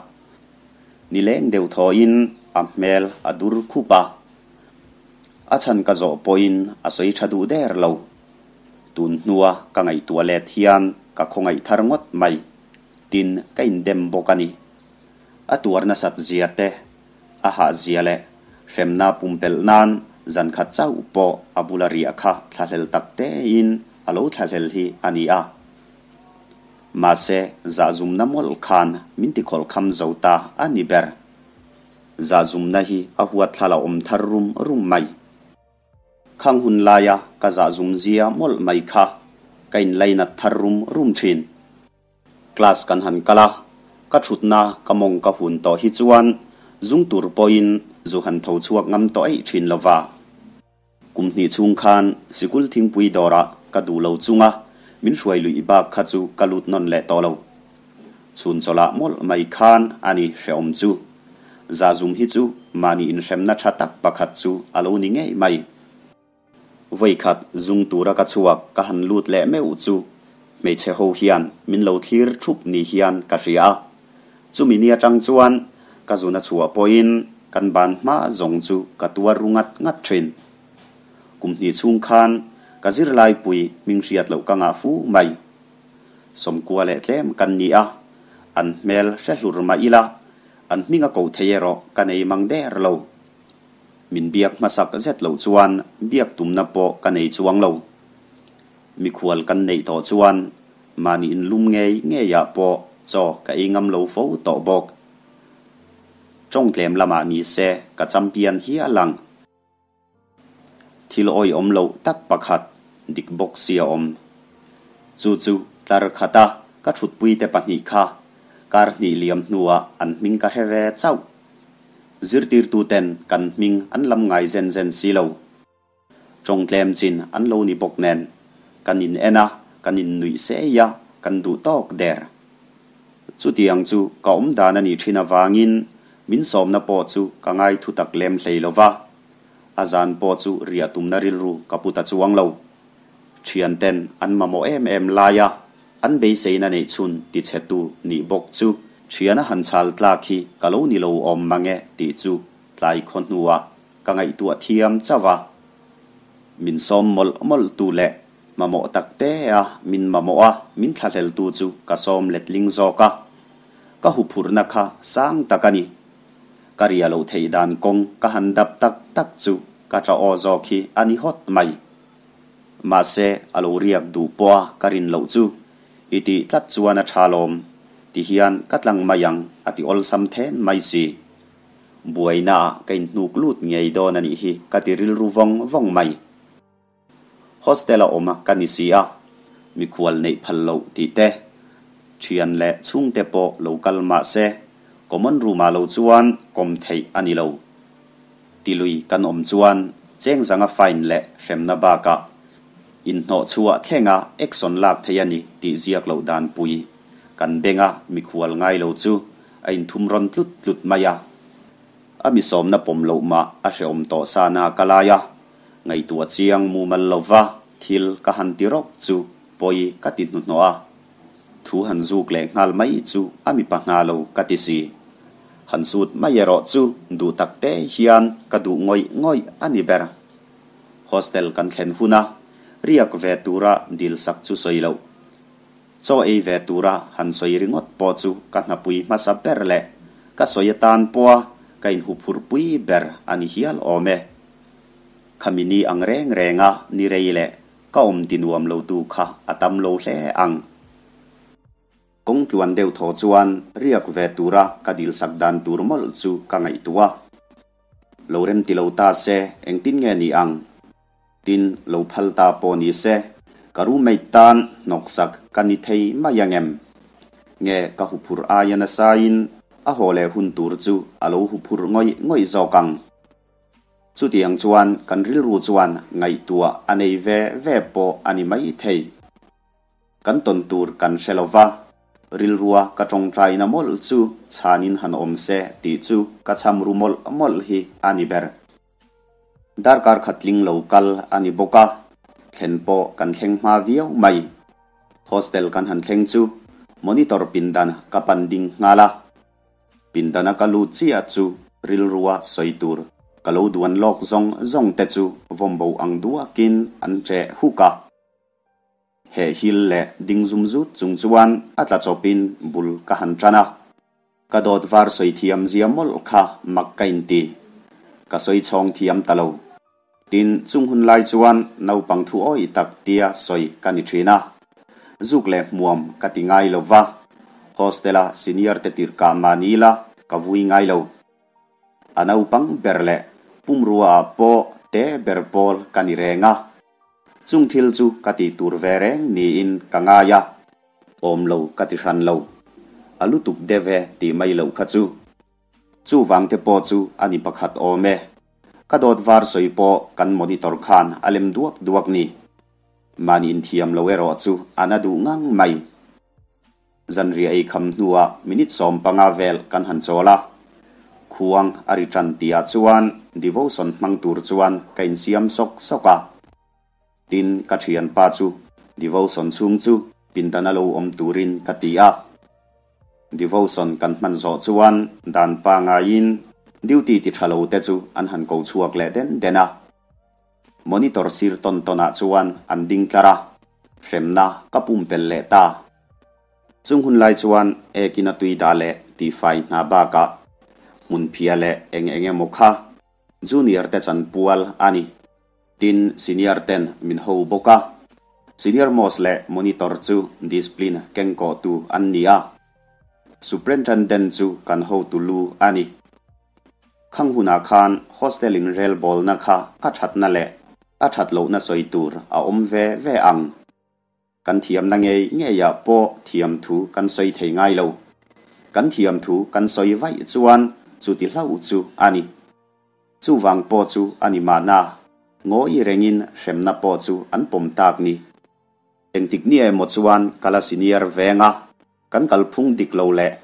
Ni leng deuh thawhin a hmel a dur khup a. A chhan ka zawh pawhin a sawi tha duh der lo. Tun hnua ka ngaihtuah let hian ka khawngaih thar ngawt mai. Tin ka indem bawk a ni. A tuar nasat zia te A hahzia leh hremna pumpelh nan zan khat chauh pawh a bula riah kha thlahlel tak tein a lo thlahlel hi a ni a. Mahse, zahzumna mawlh khan min tikhawlh kham zo ta a ni ber. Zahzumna hi a huatthlal a awm thar rum rum mai. Khang hun laia ka zahzumzia mawlh mai kha ka inlainat thar rum rum thin. Class kan han kal a, ka thutna ka mawng ka hun tawh hi chuan zung tur pawhin zu han tho chhuak ngam tawh eih thin lo va. Kum hnih chhung khan sikul thingpui dawrah ka duh lo chunga min hruai luih bak kha chu ka lut nawn leh tawh lo. Chhun chawlhah mawlh mai khan a ni hrehawm chu. Zahzum hi chu mahni inhremna tha tak pakhat chu a lo ni ngei mai. Vawikhat zung tura ka chhuak ka han lut leh meuh chu hmeichhe ho hian min lo thlir thup ni hian ka hria a. Chumi ni atang chuan ka zuna chhuah pawhin kan ban hma zawng chu ka tuar ru ngat ngat thin. Kum hnih chhung khan ka zirlaipui hming hriat loh ka ngah fu mai. Sawmkua leh tlem kan ni a, an hmel hre hlur mah ila an hming a ko thei erawh ka nei mang der lo. Min biak hmasak zet loh chuan biak tumna pawh ka nei chuang lo. Mikhual kan neih tawh chuan mahni inlum ngei ngeiah pawh chaw ka ei ngam lo fo tawh bawk. Tawng tlem lamah ni se ka champion hial ang. Thil awihawm loh tak pakhat dik bawk si a awm. Chu chu tlar khata ka thutpuite pahnih kha kar hnih liam hnuah an hming ka hre ve chauh. Zirtirtuten kan hming an lam ngai zen zen si lo. Tawng tlem chin an lo ni bawk nen, kan in en a, kan in nuih sei a, kan duh tawk der. Chutiang chu ka awm dan a nih thin avangin min sawmna pawh chu ka ngai thu tak lem hlei lo va, a zan pawh chu riah tumna rilru ka pu ta chuang lo. Thianten an mamawh em em lai a, an beiseina neih chhun tichhetu nih bawk chu thiana han chhal tlak hi ka lo ni lo awm mang e tih chu tlai khaw hnuah ka ngaihtuah thiam chauh a. Min sawm mawlh mawlh tu leh mamawh tak te a min mamawh a min thlahlel tu chu ka sawm letling zawk a. Ka huphurhna kha sang tak a ni. Ka ria loh theih dan kawng ka han dap tak tak chu ka tha aw zawk hi a ni hawt mai. Mahse a lo riak duh pawh a ka rin loh chu i tih tlat chuan a tha lawm ti hian ka tlang mai ang a ti awlsam then mai si. Buaina ah ka inhnuk lut ngei dawn a nih hi ka ti rilru vawng vawng mai. Hostel a awm a ka ni si a, mikhual neih phal loh tih te, thian leh chhungte pawh lo kal mah se common room ah lo chuan kawm theih a ni lo. Tilui kan awm chuan chengzanga fine leh hremna bakah inhnawhchhuah thlenga action lak theih a ni tih ziak loh dan pui kan benga mikhual ngai lo chu a inthum rawn tlut tlut mai a. A mi sawmna pawm loh mah a hrehawm tawh sa na ka lai a, ngaihtuah chiang mumal lova thil ka han ti rawk chu pawi ka ti hnuhnawh a. Thu han zuk leh nghal mai chu a mipa hna lo ka ti si. Han sut mai erawh chu duh tak te hian ka duh ngawih ngawih a ni ber. Hostel kan thlen huna riak ve tura dilsak chu sawi loh. Chaw ei ve tura han sawi ringawt pawh chu ka hnapui hmasa ber leh ka sawi atan pawha ka inhuphurhpui ber a ni hial awm e. Khami ni ang reng renga ni rei leh ka awm ti nuam lo tu kha a tam lo hle ang. Kawng tluan deuh thaw chuan riak ve tura ka dilsak dan tur mawlh chu ka ngaihtuah a. Lo rem ti lo ta se engtin nge ni ang? Tin, lo phal ta pawh ni se, ka roommate tan hnawksak ka ni thei mai ang em? Nge ka huphurh aia nasain a haw leh hun tur chu a lo huphurh ngawih ngawih zawk ang? Chutiang chuan kan rilru chuan ngaihtuah a nei ve ve pawh a ni mai thei. Kan tawn tur kan hre lo va, rilrua ka tawngtaina mawlh chu chhanin han awm se tih chu ka cham ru mawlh mawlh hi a ni ber. Darkar khat tling lo kal a ni bawk a, thlen pawh kan thleng hma viau mai. Hostel kan han thleng chu monitor pindan ka pan ding nghal a. Pindana ka lut chiah chu rilrua sawi tur ka lo duan lawk zawng zawng te chu vawmbo ang duakin an ṭeh huk a. He hil leh ding zum zut chung chuan a tla chawpin bul ka han tan a. Ka dawt var sawi thiam zia mawlh kha mak ka inti. Ka sawi chhawng thiam ta lo. Tin, chung hun lai chuan naupang thu awih tak tia sawi ka ni thin a. Zuk leh hmuam ka ti ngai lo va, hostel-a senior te tirh kah mahni la ka vui ngai lo. A naupang ber leh pumrua ah pawh te ber pawl ka ni reng a. Chung thil chu ka tih tur ve reng niin ka ngai a, awm lo ka ti hran lo. A lutuk deuh e tih mai loh kha chu. Chuvang te pawh chu a ni pakhat awm e. Ka dawt var sawi pawh kan monitor khan a lem duak duak ni. Mahni inthiam lo erawh chu a na duh ngang mai. Zanriah ei kham hnuah minute 15 vel kan han chawl a. Khuang a ri tan tihah chuan devotion hmang tur chuan ka insiam sawk sawk a. Tin, ka thianpa chu devotion chhung chu pindan a lo awm turin ka ti a. Devotion kan hman zawh chuan dan pangaiin duty ti tha lo te chu an han ko chhuak leh den den a. Monitor sir tawn tawnah chuan an ding tlar a, hremna ka pumpelh leh ta. Chung hun lai chuan ekin a tui dah leh tihfai hna bakah hmunphia leh eng eng emaw kha junior te chanpual a ni. Tin, senior ten min ho bawk a. Senior most leh monitor chu discipline kengkawhtu an ni a. Superintendent chu kan hotu lu a ni. Khang hunah khan hostel in relbawlna kha a thatna leh a that lohna sawi tur a awm ve ve ang. Kan thiamna ngei ngeiah pawh thiam thu kan sawi thei ngai lo. Kan thiam thu kan sawi vaih chuan chuti hlauh chu a ni. Chuvang pawh chu a ni mahna, ngawi rengin hremna pawh chu an pawm tak ni. Engtik ni emaw chuan ka la senior veng a, kan kalphung dik lo leh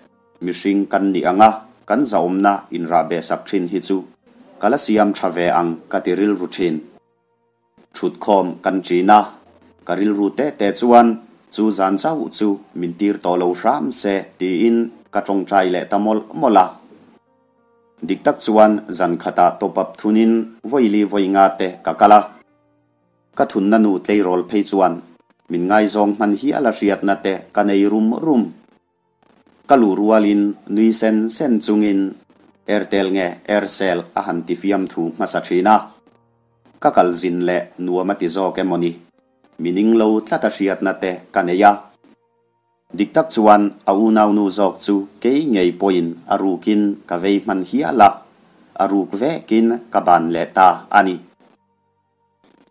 mihring kan nih anga kan zahawmna inrahbeh sak thin hi chu ka la siam tha ve ang ka ti rilru thin. Thutkhawm kan ṭin a, ka rilru teh teh chuan chu zan chauh chu min tir tawh lo hram se tiin ka ṭawngṭai leh ta mawlh mawlh a. Dik tak chuan zan khatah top up thunin vawi li vawi nga te ka kal a. Ka thunna nu tleirawl phei chuan min ngaizawng hman hial a hriatna te ka nei rum rum. Ka luh rualin nui sen sen chungin Airtel nge Aircel a han ti fiamthu hmasa thin a. Ka kal zin leh nuam a ti zawk emaw ni? Mi ning lo tlat a hriatna te ka nei a. Dik tak chuan a unaunu zawk chu kei ngei pawhin a rukin ka vei hman hial a, a ruk vekin ka ban leh ta a ni.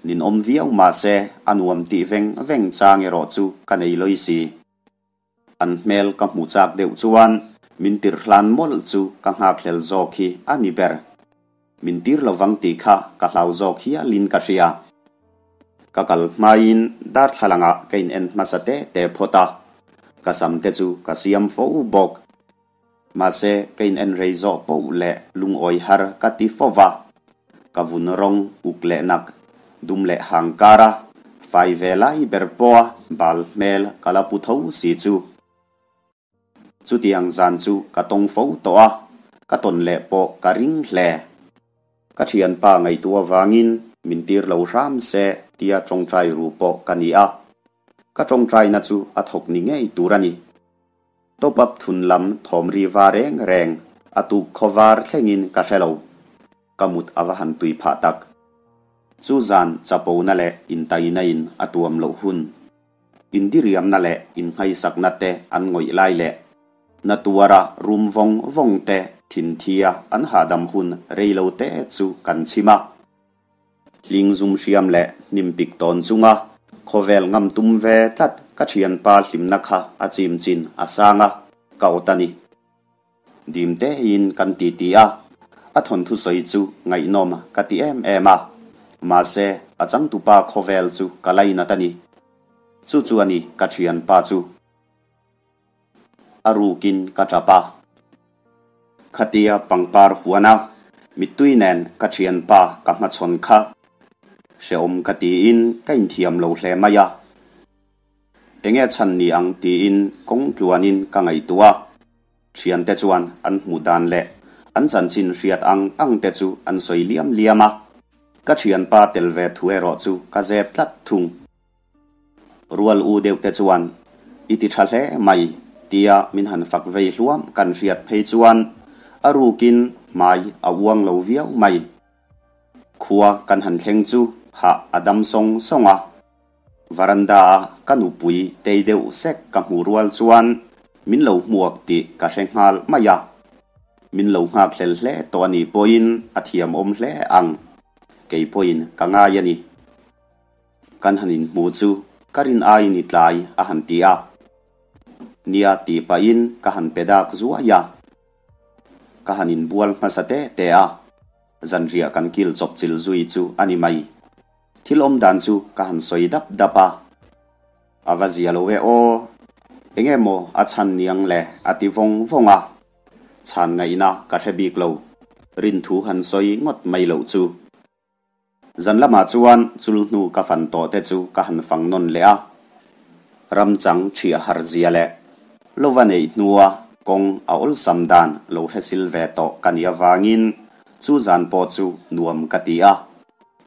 Ninawm viau mahse a nuam tih veng veng chang erawh chu ka nei lawi si. An hmel ka hmu chak deuh chuan min tir hlan mawlh chu ka nghakhlel zawk hi a ni ber. Min tir lovang tih kha ka hlau zawk hialin ka hria. Ka kal hmain darthlalangah ka in en hmasa te te phawt a, ka sam te chu ka siam fo bawk. Mahse ka in en rei zawh poh leh lungawi har ka ti fo va. Ka vun rawng uk leh nak, dum leh hang kar a, fai ve lai ber pawha bal hmel ka la pu tho si chu. Chutiang zan chu ka tawng fo tawh a, ka tawn leh pawh ka ring hle. Ka thianpa ngaihtuah avangin min tir lo hram se tia tawngtai ru pawh ka ni a. Ka tawngtaina chu a thawk ni ngei tur a ni. Top up thun lam thawm ri va reng reng a tuk khaw var thlengin ka hre lo. Ka mut a va han tui phah tak. Chu zan chapona leh intaina in a tuam loh hun. Indiriamna leh innghaisakna te an ngawih lai leh na tuara rum vawng vawng te thinthia an hahdam hun rei lo te chu kan chhim a. Hling zum hriam leh hnim pik tawn chunga khawvel ngam tum ve tlat ka thianpa hlimna kha a chim chin a sang a, ka awt a ni. Dim tein kan ti ti a, a thawnthu sawi chu ngaihnawm ka ti em em a, mahse a changtupa khawvel chu ka lainat a ni. Chu chu a ni ka thianpa chu. A rukin ka tap a. Khatia pangpar huana mittui nen ka thianpa ka hmachhawn kha hrehawm ka tiin ka inthiam lo hle mai a. Enge chhan ni ang tiin kawng tluanin ka ngaihtuah a. Thiante chuan an hmuh dan leh an chanchin hriat ang ang te chu an sawi liam liam a. Ka thianpa tel ve thu erawh chu ka zep tlat thung. Rual u deuh te chuan, I ti tha hle mai, tia min han fak vei hluam kan hriat phei chuan a rukin hmai a uang lo viau mai. Khua kan han thleng chu hah a dam sawng sawng a. Varanda a ka nupui tei deuh sek ka hmuh rual chuan min lo hmuak tih ka hre nghal mai a. Min lo nghak hlel hle tawh a nih pawhin a thiamawm hle ang. Kei pawhin ka ngai a ni. Kan han inhmu chu ka rin aiin i tlai a han ti a. Nia tih pahin ka han pe dak zuai a. Ka han inbual hmasa te te a. Zanriah kan kil chawp chil zui chu a ni mai. Thil awm dan chu ka han sawi dap dap a. A va zia lo e aw. Enge maw a chhan niang le a ti vawng vawng a. Chhan ngaihna ka hre bik lo. Rinthu han sawi ngawt mai loh chu. Zan lamah chuan chul hnu ka fan tawh te chu ka han fang nawn leh a. Ramchang ṭhiah har zia leh lova neih hnua kawng a awlsam dan lo hre sil ve tawh ka nih avangin chu zan pawh chu nuam ka ti a.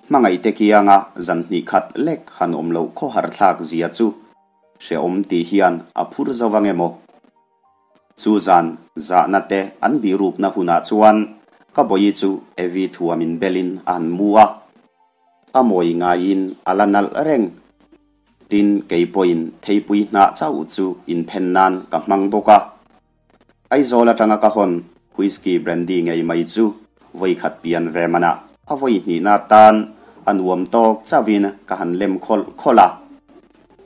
Hmangaihte kianga zan hnih khat lek han awm loh khawhar thlak zia chu hrehawm tih hian a phur zo vang emaw? Chu zan zahna te an bihrukna hunah chuan ka bawi chu Evi thuamin belin a han mu a, a mawi ngaiin a la nalh reng. Tin, kei pawhin theipui hnah chauh chu inphen nan ka hmang bawk a. Aizawl atanga ka hawn Whisky Brandy ngei mai chu vawi khat pian ve manah a vawi hnihna tan a nuam tawk chauhin ka han lem khawlh khawlh a.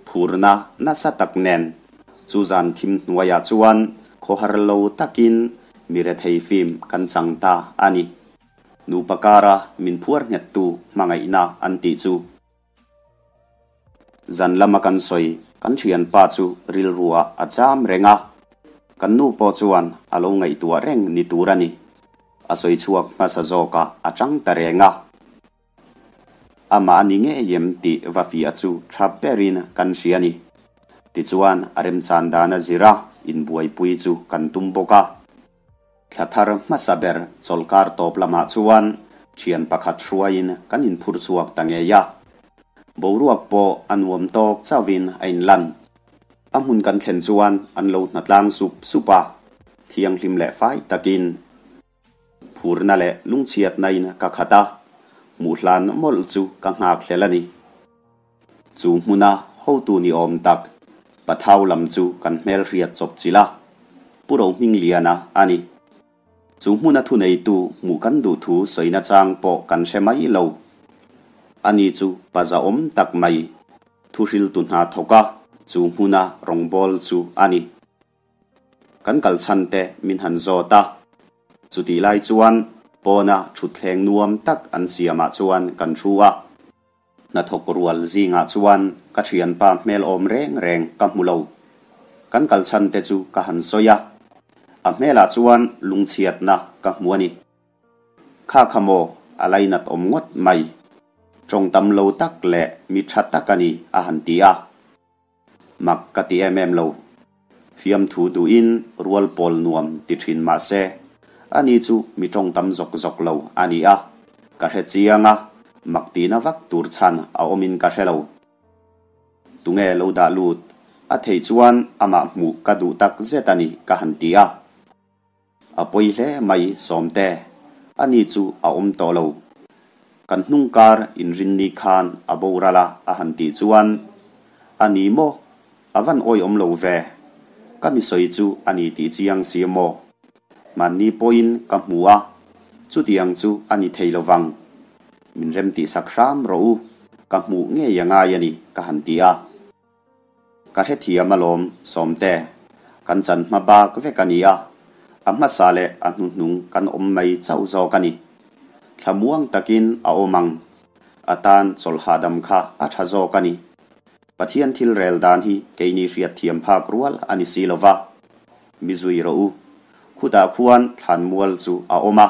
Phurna nasa tak nen chu zan thim hnuaiah chuan khawhar lo takin mi rethei fim kan chang ta a ni. Nupa kara min phuar nghettu hmangaihna an tih chu. Zan lama kan sawi, kan thianpa chu rilruah a cham reng a, kan nu pawh chuan a lo ngaihtuah reng ni tur a ni. A sawi chhuak hmasa zawkah a chang ta reng a. Amah a ni ngei em tih va fiah chu tha berin kan hria a ni. Tichuan a remchan dan a zir a, inbuaipui chu kan tum bawk a. Thla thar hmasa ber chawlhkar tawp lamah chuan thian pakhat hruaiin kan inphur chhuak ta ngei a. Boruak pawh a nuam tawk chauhin a inlan. A hmun kan thlen chuan an lo hnatlang sup sup a, thianghlim leh fai takin phurna leh lungchhiatnain ka khat a, hmuh hlan mawlh chu ka nghakhlel a ni. Chu hmuna hotu ni awm tak Pathau lam chu kan hmelhriat chawp chilh a, Pu Rohmingliana a ni. Chu hmuna thuneitu hmuh kan duh thu sawina chang pawh kan hre mai lo. Ani chu pa zahawm tak mai, thuhriltu hna thawk a, chu hmuna rawngbâwl chu a ni. Kan kal chhan te min han zawt a, chutih lai chuan pawna thutthleng nuam tak an siamah chuan kan thu a. Hnathawk rual zingah chuan ka thianpa hmel awm reng reng ka hmu lo. Kan kal chhan te chu ka han sawi a, a hmelah chuan lungchhiatna ka hmu a ni. Kha kha maw a lainat awm ngawt mai. Tawng tam lo tak leh mi tha tak a ni a han ti a. Mak ka ti em em lo. Fiamthu duhin rual pawl nuam ti thin mah se, ani chu mi tawng tam zawk zawk lo a ni a, ka hre chiang a, mak tihna vak tur chhan a awmin ka hre lo. Tunge lo dah lut a theih chuan amah hmuh ka duh tak zet a ni ka han ti a. A pawi hle mai Sawmte, ani chu a awm tawh lo. Kan hnung kar inrinni khan a boral a a han tih chuan, A ni maw? A van awihawm lo ve. Ka mi sawi chu a ni tih chiang si maw? Mahni pawhin ka hmu a, chutiang chu a ni thei lo vang. Min remtihsak hram rawh u, ka hmuh ngei a ngai a ni ka han ti a. Ka hrethiam alawm, Sawmte. Kan chan hma bak vek a ni a, a hmasa leh a hnuhnung kan awm mai chauh zawk a ni. Thlamuang takin a awm ang. A tan chawlh hahdam kha a tha zawk a ni. Pathian thil rel dan hi keini hriatthiam phak rual a ni si lova. Mi zui rawh u. Khutah khuan thlanmual chu a awm a,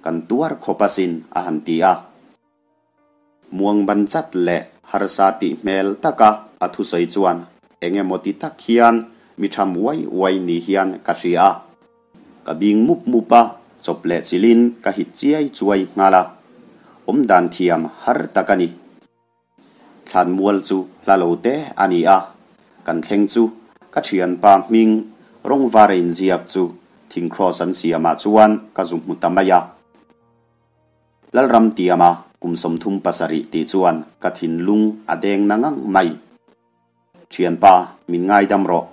kan tuar khawp asin a han ti a. Muang ban chat leh harsa tih hmel taka a thusawi chuan eng emaw ti tak hian mi tham uai uai ni hian ka hria a. Ka bing mup mup a, chawp leh chilhin ka hit chiai chuai nghal a. Awmdan thiam har tak a ni. Thlanmual chu hla lo te a ni a, kan thleng chu ka thianpa hming rawngvar a inziak chu thing cross an siamah chuan ka zu hmu ta mai a. Lalram tiama kum 37 tih chuan ka thinlung a deng na ngang mai. Thianpa, min ngaidam rawh.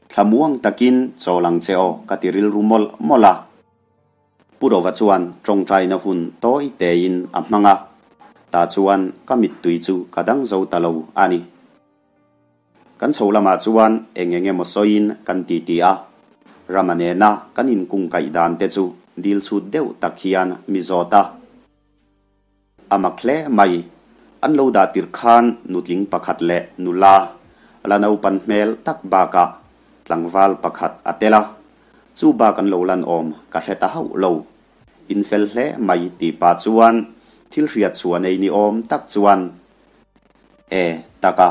Thlamuang takin chawl ang che aw ka ti rilru mawlh mawlh a. Pu Rova chuan tawngtaina hun tawi tein a hmang a, tah chuan ka mittui chu ka dang zo ta lo a ni. Kan chho lamah chuan eng eng emaw sawiin kan titi a, Rama nena kan inkungkaih dan te chu dil chhut deuh tak hian mi zawt a. A mak hle mai. An lo dah tirh khan nutling pakhat leh nula la naupan hmel tak bakah tlangval pakhat a tel a, chu bak an lo lan awm ka hre ta hauh lo. In fel hle mai tih pah chuan thil hriat chhuah nei ni awm tak chuan E, taka,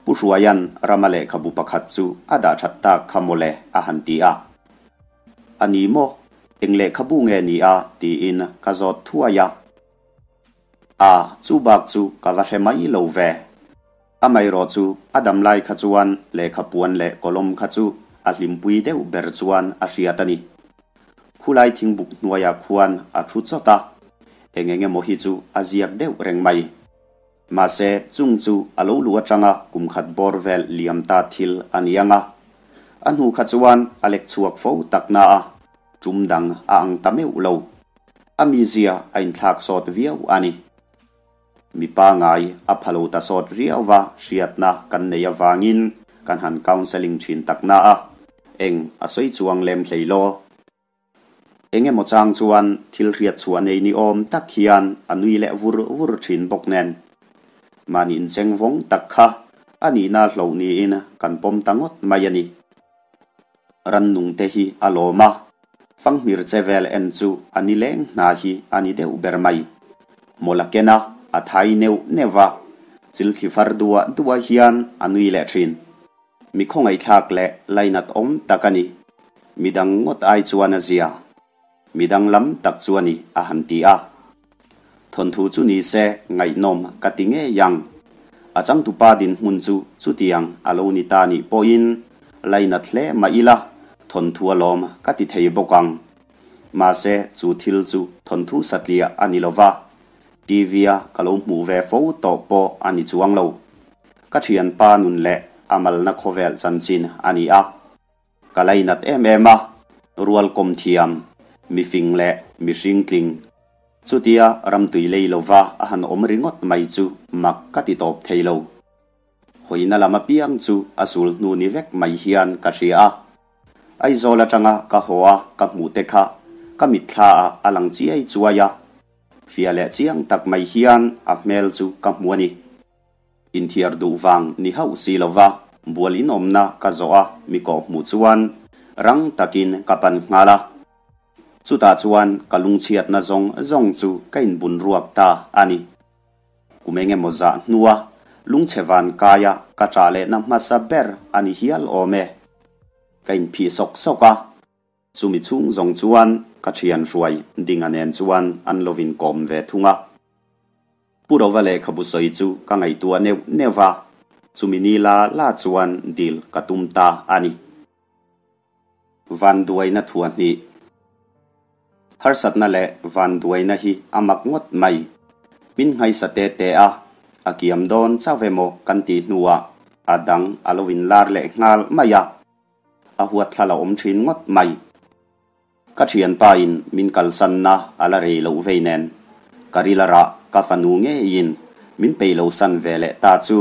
Pu Hruaia'n Rama lehkhabu pakhat chu a dah that tak kha mawle a han ti a. A ni maw? Eng lehkhabu nge ni a? tiin ka zawt thuai a. A, chu bak chu ka va hre mai lo ve. Amaherawh chu a dam lai kha chuan lehkha puan leh kawlawm kha chu a hlimpui deuh ber chuan a hriat a ni. Khulai thingbuk hnuaiah khuan a thu chawt a, eng eng emaw hi chu a ziak deuh reng mai. Mahse, chung chu a lo luh atanga kum khat bawr vel liam ta thil a ni ang a. A hnu kha chuan a lek chhuak fo tak na a, tum dang a ang ta meuh lo. A mizia a inthlak sawt viau a ni. Mi pangai a pha lo ta sawt riau va hriatna kan nei avangin kan han counselling thin tak na a, eng a sawi chuang lem hlei law. Eng emaw chang chuan thil hriat chhuah nei ni awm tak hian a nui leh vur vur thin bawk nen. Mahni incheng vawng tak kha a nihna hloh niin kan pawm ta ngawt mai a ni. Rannung te hi a lawm a, fanghmir che vel en chu a ni leng hna hi a ni deuh ber mai. Mawla ken a, a thai neuh neuh va, chil thli far duah duah hian a nui leh thin. Mi khawngaihthlak leh lainat awm tak a ni. Midang ngawt ai chuan a zia. Midang lam tak chu a ni, a han ti a. Thawnthu chu ni se ngaihnawm ka ti ngei ang. A changtupa dinhmun chu chutiang a lo ni ta nih pawhin lainat hle mah ila thawnthu a lawm ka ti thei bawk ang. Mahse chu thil chu thawnthu satliah a ni lova, TV-a ka lo hmuh ve fo tawh pawh a ni chuang lo. Ka thianpa nun leh a malna khawvel chanchin a ni a. Ka lainat em em a, rual kawm thiam, mifing leh mihring tling. Chutia ramtui lei lova a han awm ringawt mai chu mak ka ti tawp thei lo. Hawina lam apiang chu a sul hnu ni vek mai hian ka hria a. Aizawl atanga ka haw a ka hmuh te kha ka mitthla ah a lang chiai chuai a. Fia leh chiang tak mai hian a hmel chu ka hmu a ni. Inthiar duh vang ni hauh si lova bual inawmna ka zawh a mi kawh hmuh chuan rang takin ka pan nghal a. Chutah chuan ka lungchhiatna zawng zawng chu ka inbun ruak ta a ni. Kum eng emaw zah hnua lungchhe van kaia ka ṭah lehna hmasa ber a ni hial awm e. Ka inphih sawk sawk a. Chumi chhung zawng chuan ka thian hruai Dinga nen chuan an lo inkawm ve thung a. Pu Rova lehkhabu sawi chu ka ngaihtuah neuh neuh va, chumi ni la la chuan dil ka tum ta a ni. Vanduaina thuahhnih. Harsatna leh vanduaina hi a mak ngawt mai. Min nghaisa te te a, a kiam dawn chauh emaw kan tih hnuah a dang a lo inlar leh nghal mai a. A huatthlal a awm thin ngawt mai. Ka thianpa in min kalsanna a la rei loh vei nen, ka ril a rah ka fanu ngeiin min pei lo san ve leh ta chu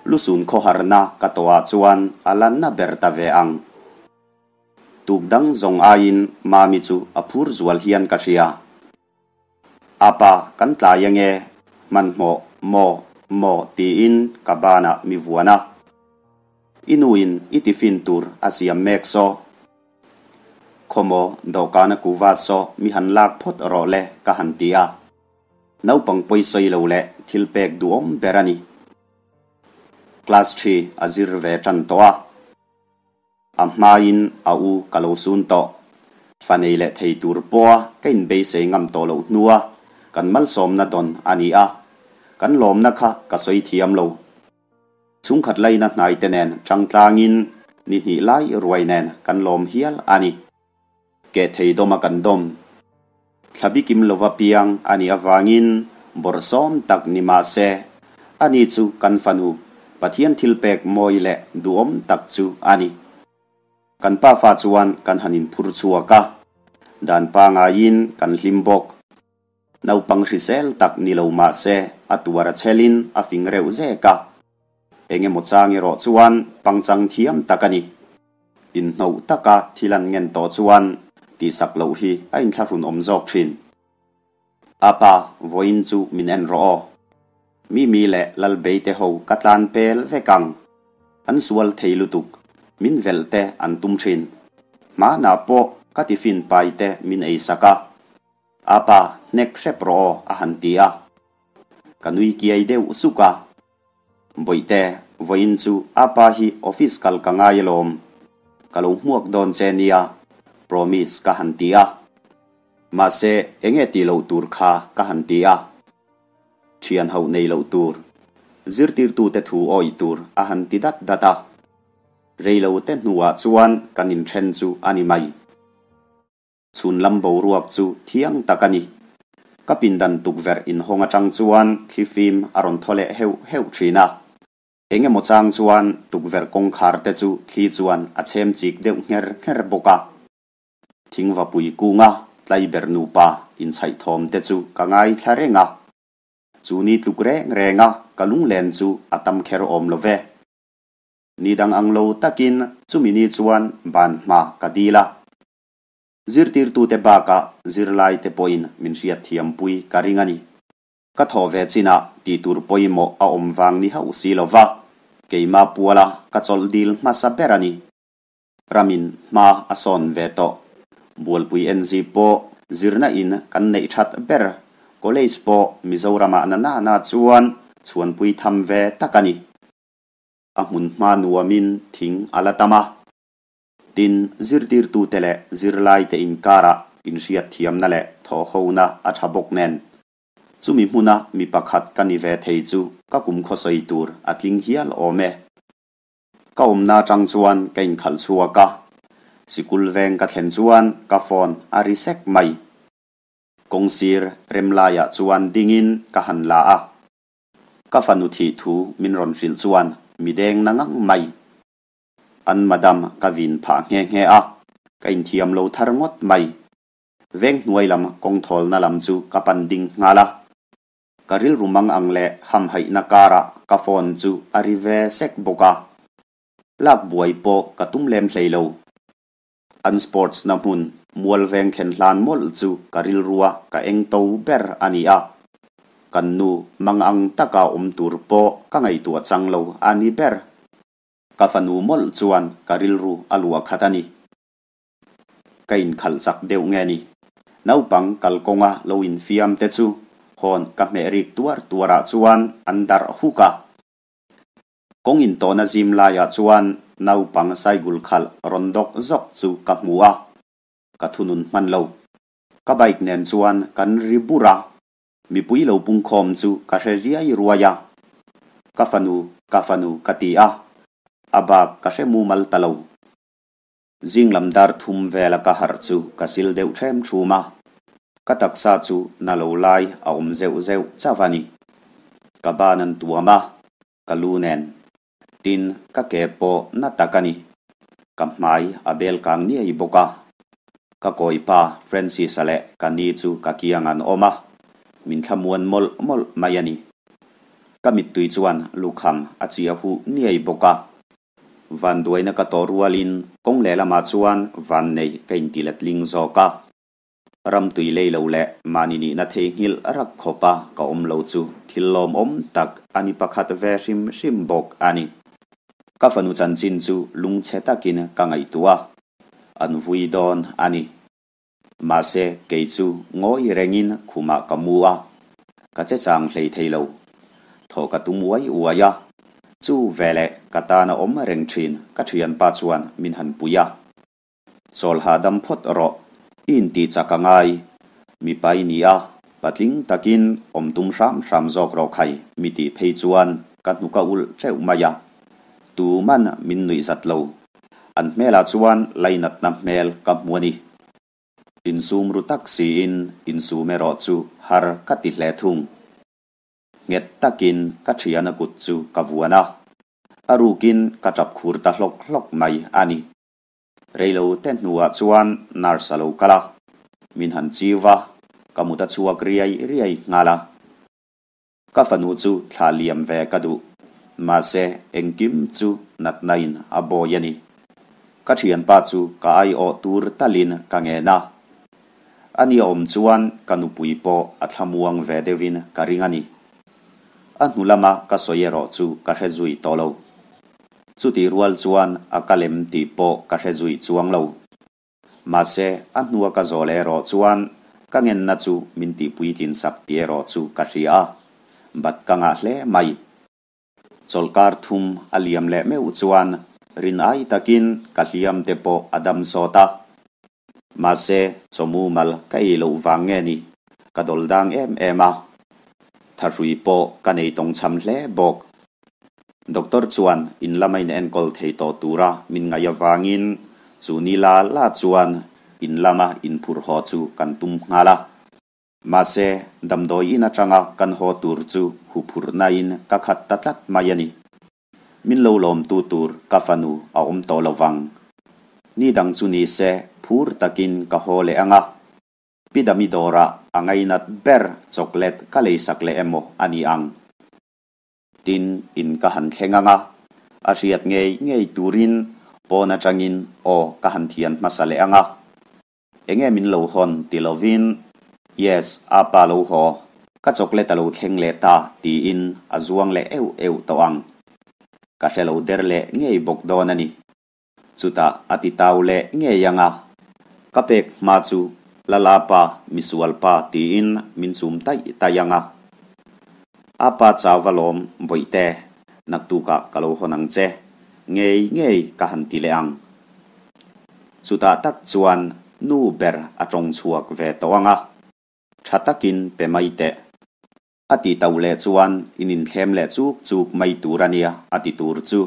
lusun khawharna ka tawhah chuan a la na ber ta ve ang. Tuk dang zawng aiin Mami chu a phur zual hian ka hria. Apa, kan tlai ange, hmanhmawh, maw, maw tiin ka banah mi vuan a. I nuin i tiffin tur a siam mek saw. Khawmaw, dawhkana kuva saw mi han lak phawt rawh le ka han ti a. Naupang pawisawi lo leh thil pek duhawm ber a ni. Class thi a zir ve tan tawh a. A hmain a u ka lo sun tawh. Fa nei leh thei tur pawha ka inbeisei ngam tawh loh hnua kan malsawmna dawn a ni a, kan lawmna kha ka sawi thiam lo. Chhungkhat laina hnaite nen tangtlangin ni hnih lai ruai nen kan lawm hial a ni. Keh thei dawma kan dawm. Thla bikim lova piang a nih avangin bawrhsawm tak ni mah se, ani chu kan fanu, Pathian thilpek mawi leh duhawm tak chu a ni. Kan pafa chuan kan han inphur chhuak a, dan pangaiin kan hlim bawk. Naupang hrisel tak ni lo mah se, a tuar a chhelin a fing reuh zek a. Eng emaw chang erawh chuan pangchang thiam tak a ni. Inhnawh taka thil an ngen tawh chuan tihsak loh hi a inthlahrun awm zawk thin. Apa, vawiin chu min en rawh aw. Mimi leh Lalbei te ho ka tlan pel vek ang. An sual thei lutuk, min velh te an tum thin. Hmanah pawh ka tiffin pai te min ei sak a. Apa, hnek hrep rawh aw a han ti a. Ka nui kiai deuh suk a. Bawihte, vawiin chu apa hi office kal ka ngai alawm. Ka lo hmuak dawn che nia, promise ka han ti a. Mahse, enge tih loh tur kha ka han ti a. Thian hauh nei loh tur, zirtirtute thu awih tur a han ti dat dat a. Reilote hnuah chuan kan inthen chu a ni mai. Chhun lam boruak chu thiang tak a ni. Ka pindan tukverh inhawng atang chuan thlifim a rawn thaw leh heuh heuh thin a. Eng emaw chang chuan tukverh kawngkhar te chu thli chuan a chhem chik deuh ngher ngher bawk a. Thingvapui kunga tlaiber nupa inchhaih thawm te chu ka ngaithla reng a. Chu ni tluk reng reng a ka lunglen chu a tam kher awm lo ve. Ni dang ang lo takin chumi ni chuan ban hma ka dil a. Zirtirtute bakah zirlaite pawhin min hriatthiampui ka ring a ni. Ka thawh ve chinah tihtur pawimawh a awm vang ni hauh si lo va, keimah puala ka chawlh dil hmasa ber a ni. Ramin hma a sawn ve tawh. Bualpui NZ pawh zirna in kan neih that ber, college pawh Mizoramah na nana chuan chhuanpui tham ve tak a ni. A hmun hma nuamin thing a la tam a. Tin, zirtirtute leh zirlaite inkarah inhriatthiamna leh thawhhona a tha bawk nen. Chumi hmuna mi pakhat ka ni ve thei chu ka kum khawsawi tur a tling hial awm e. Ka awmna atang chuan ka inkhalh chhuak a, sikul veng ka thlen chuan ka phone a ri sek mai. Kawngsir remlaiah chuan dingin ka han la a. Ka fanu thih thu min rawn hrilh chuan mi deng na ngang mai. An madam ka vin phah nghe nghe a, ka inthiam lo thar ngawt mai. Veng hnuai lam kawngthawlna lam chu ka pan ding nghal a. Ka rilru mang ang leh hamhaihna karah ka phone chu a ri ve sek bawk a. Lak buai pawh ka tum lem hlei lo. An sports na hmun mual veng thlen hlan mawlh chu ka rilrua ka eng to ber a ni a. Kan nu mang ang taka awm tur pawh ka ngaihtuah chang lo a ni ber. Ka fanu mawlh chuan ka rilru a luah khat a ni. Ka inkhalh chak deuh nge ni? Naupang kalkawnga lo infiam te chu hawn ka hmeh rik tuar tuarah chuan an darh huk a. Kawng intawhna zim laiah chuan naupang saigul khalh rawn dawk zawk chu ka hmu a, ka thunun hman lo. Ka bike nen chuan kan ri bur a, mipui lo pungkhawm chu ka hre riai ruai a. Ka fanu, ka fanu ka ti a, a bak ka hre mumal ta lo. Zing lam dar thum vela ka harh chu ka sil deuh ṭhem ṭhum a, ka taksa chu na lo lai a awm zeuh zeuh chauh a ni. Ka ban an tuam a, ka lu nen. Tin, ka ke pawh na tak a ni. Ka hmai a bel kang niai bawk a. Ka kawipa Francis-a leh ka ni chu ka kiang an awm a, min thlamuan mawlh mawlh mai a ni. Ka mittui chuan lukham a chiah huh niai bawk a. Vanduaina ka tawh rualin kawng lehlamah chuan vannei ka intiletling zawk a. Ramtui lei lo leh mahni nihna theihnghilh rak khawpa ka awm lo chu thil lawmawm tak a ni pakhat ve hrim hrim bawk a ni. Ka fanu chanchin chu lungchhe takin ka ngaihtuah a, an vui dawn a ni. Mahse, kei chu ngawi rengin khumah ka mu a, ka che chang hlei thei lo. Thaw ka tum uai uai a, chu veleh ka tan a awm reng thin ka thianpa chuan min han pui a. Chawl hahdam phawt rawh, i intih chak a ngai. Mipa i ni a, patling takin awm tum hram hram zawk rawh khai mi tih phei chuan ka hnuk a ulh teuh mai a. Tuman min nuih zat lo. An hmelah chuan lainatna hmel ka hmu a ni. Insum ru tak siin insum erawh chu har ka ti hle thung. Nghet takin ka thiana kut chu ka vuan a, a rukin ka tap khur ta hlawk hlawk mai a ni. Reilo te hnuah chuan nurse a lo kal a, min han chiu va, ka mut a chhuak riai riai nghal a. Ka fanu chu thla liam ve ka duh. Mahse, engkim chu natna in a bawi a ni. Ka thianpa chu ka aiawh tur talin ka ngen a. Ani a awm chuan ka nupui pawh a thlamuang ve deuhin ka ring a ni. A hnu lama ka sawi erawh chu ka hre zui tawh lo. Chutih rual chuan a kal em tih pawh ka hre zui chuang lo. Mahse, a hnua ka zawh leh erawh chuan ka ngenna chu min tihpuitlin sak tih erawh chu ka hria a, bat ka ngah hle mai. Chawlhkar thum a liam leh meuh chuan rin ai takin ka hliam te pawh a dam sawt a. Mahse, chawmu mal ka ei loh vang nge ni, ka dawl dang em em a. Thahrui pawh ka nei tawngchham hle bawk. Doctor chuan in lama in enkawl thei tawh tura min ngaih avangin chu ni la la chuan in lama inphurh haw chu kan tum nghal a. Mahse, damdawi in atanga kan haw tur chu huphurhnain ka khat ta tlat mai a ni. Min lo lawmtu tur ka fanu a awm tawh lo vang. Ni dang chu ni se phur takin ka haw leh ang a. Pi Dami dawrah a ngainat ber chocolate ka leisak leh emaw a ni ang. Tin, in ka han thleng ang a, a hriat ngei ngei turin pawn atangin aw ka han thian hmasa leh ang a. Enge min lo hawn ti lovin, Yes, a pa lo haw, ka chocolate a lo thleng leh ta tiin a zuang leh euh euh tawh ang. Ka hre lo der leh ngei bawk dawn a ni. Chutah a ti tau leh ngei ang a, ka pek hma chu Lala pa, misual pa tiin min chum taih taih ang a. A pa chau va lawm Bawihte, naktukah ka lo hawn ang che, ngei ngei ka han ti leh ang. Chutah tak chuan nu ber a tawng chhuak ve tawh ang a, tha takin pe mai teh. A ti tauh leh chuan in inthlem leh chuk chuk mai tur a nia a ti tur chu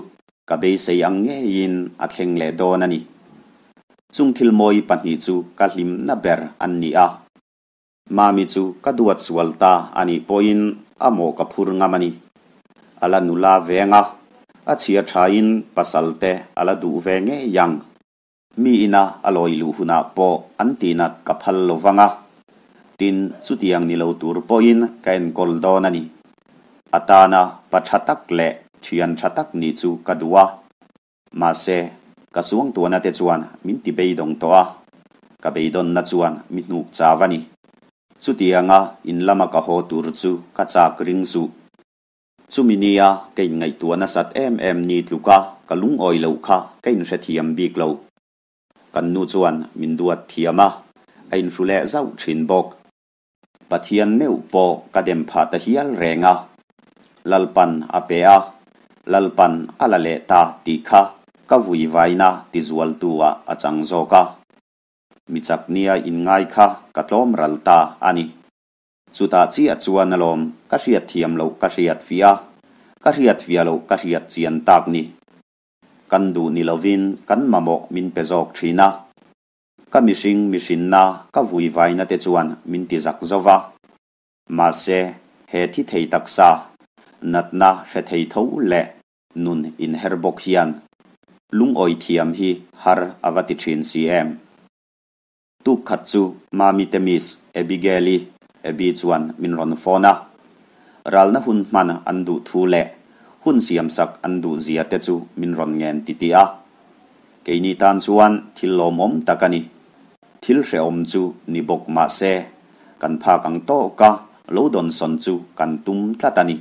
ka beisei ang ngeiin a thleng leh dawn a ni. Chung thil mawi pahnih chu ka hlimna ber an ni a. Mami chu ka duat sual ta a nih pawhin a mawh ka phur ngam a ni. A la nula veng a, a chhia thain pasal te a la duh ve ngei ang. Mi ina a lawi luh hunah pawh an tihnat ka phal lo vang a, tin chutiang ni lo tur pawhin ka enkawl dawn a ni. A tana pa tha tak leh thian tha tak nih chu ka duh a. Mahse, ka suangtuahna te chuan min ti beidawng tawh a, ka beidawnna chuan mi hnuk chau a ni. Chutianga in lama ka haw tur chu ka chak ring suh. Chumi nia ka inngaihtuah nasat em em ni tluka ka lungawi loh kha ka inhrethiam bik lo. Kan nu chuan min duat thiam a, a inhru leh zauh thin bawk. Pathian meuh pawh ka dem phah ta hial reng a, Lalpan a pe a, Lalpan a la leh ta tih kha ka vui vaina tizualtu ah a chang zawk a. Mi chak nia inngai kha ka tlawm ral ta a ni. Chutah chiah chuan alawm ka hriat thiam loh ka hriat fiah a, ka hriat fiah loh ka hriat chian tak ni. Kan duh ni lovin kan mamawh min pe zawk thin a. Ka mihring mihrinna ka vuivaina te chuan min ti zak zo va. Mahse, he thi thei taksa, natna hre thei tho leh nun inher bawk hian lungawi thiam hi har a va ti thin si em? Tuk khat chu Mami te Miss Abigail-i, Abby, chuan min rawn phone a. Ralna hun hman an duh thu leh hun siamsak an duh zia te chu min rawn ngen titih a. Keini tan chuan thil lawmawm tak a ni. Thil hrehawm chu ni bawk mah se, kan phak ang tawka lo dawnsawn chu kan tum tlat a ni.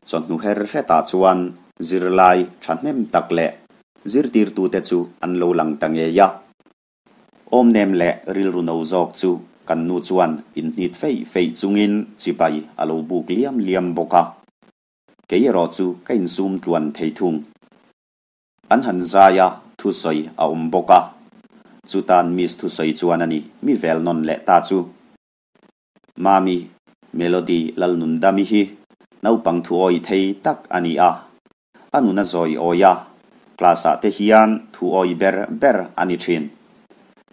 Chawhnu her hretah chuan zirlai thahnem tak leh zirtirtute chu an lo lang ta ngei a. Awmnem leh rilru no zawk chu kan nu chuan inhnit feih feih chungin chibai a lo buk liam liam bawk a. Kei erawh chu ka insum tluan thei thung. An han zai a, thusawi a awm bawk a. Chutan Miss thusawi chuan a ni, mi vel nawn leh ta chu. Mami, Melody Lalnundami hi naupang thuawi thei tak a ni a. A nun a zawi awi a, class ah te hian thuawi ber ber a ni thin.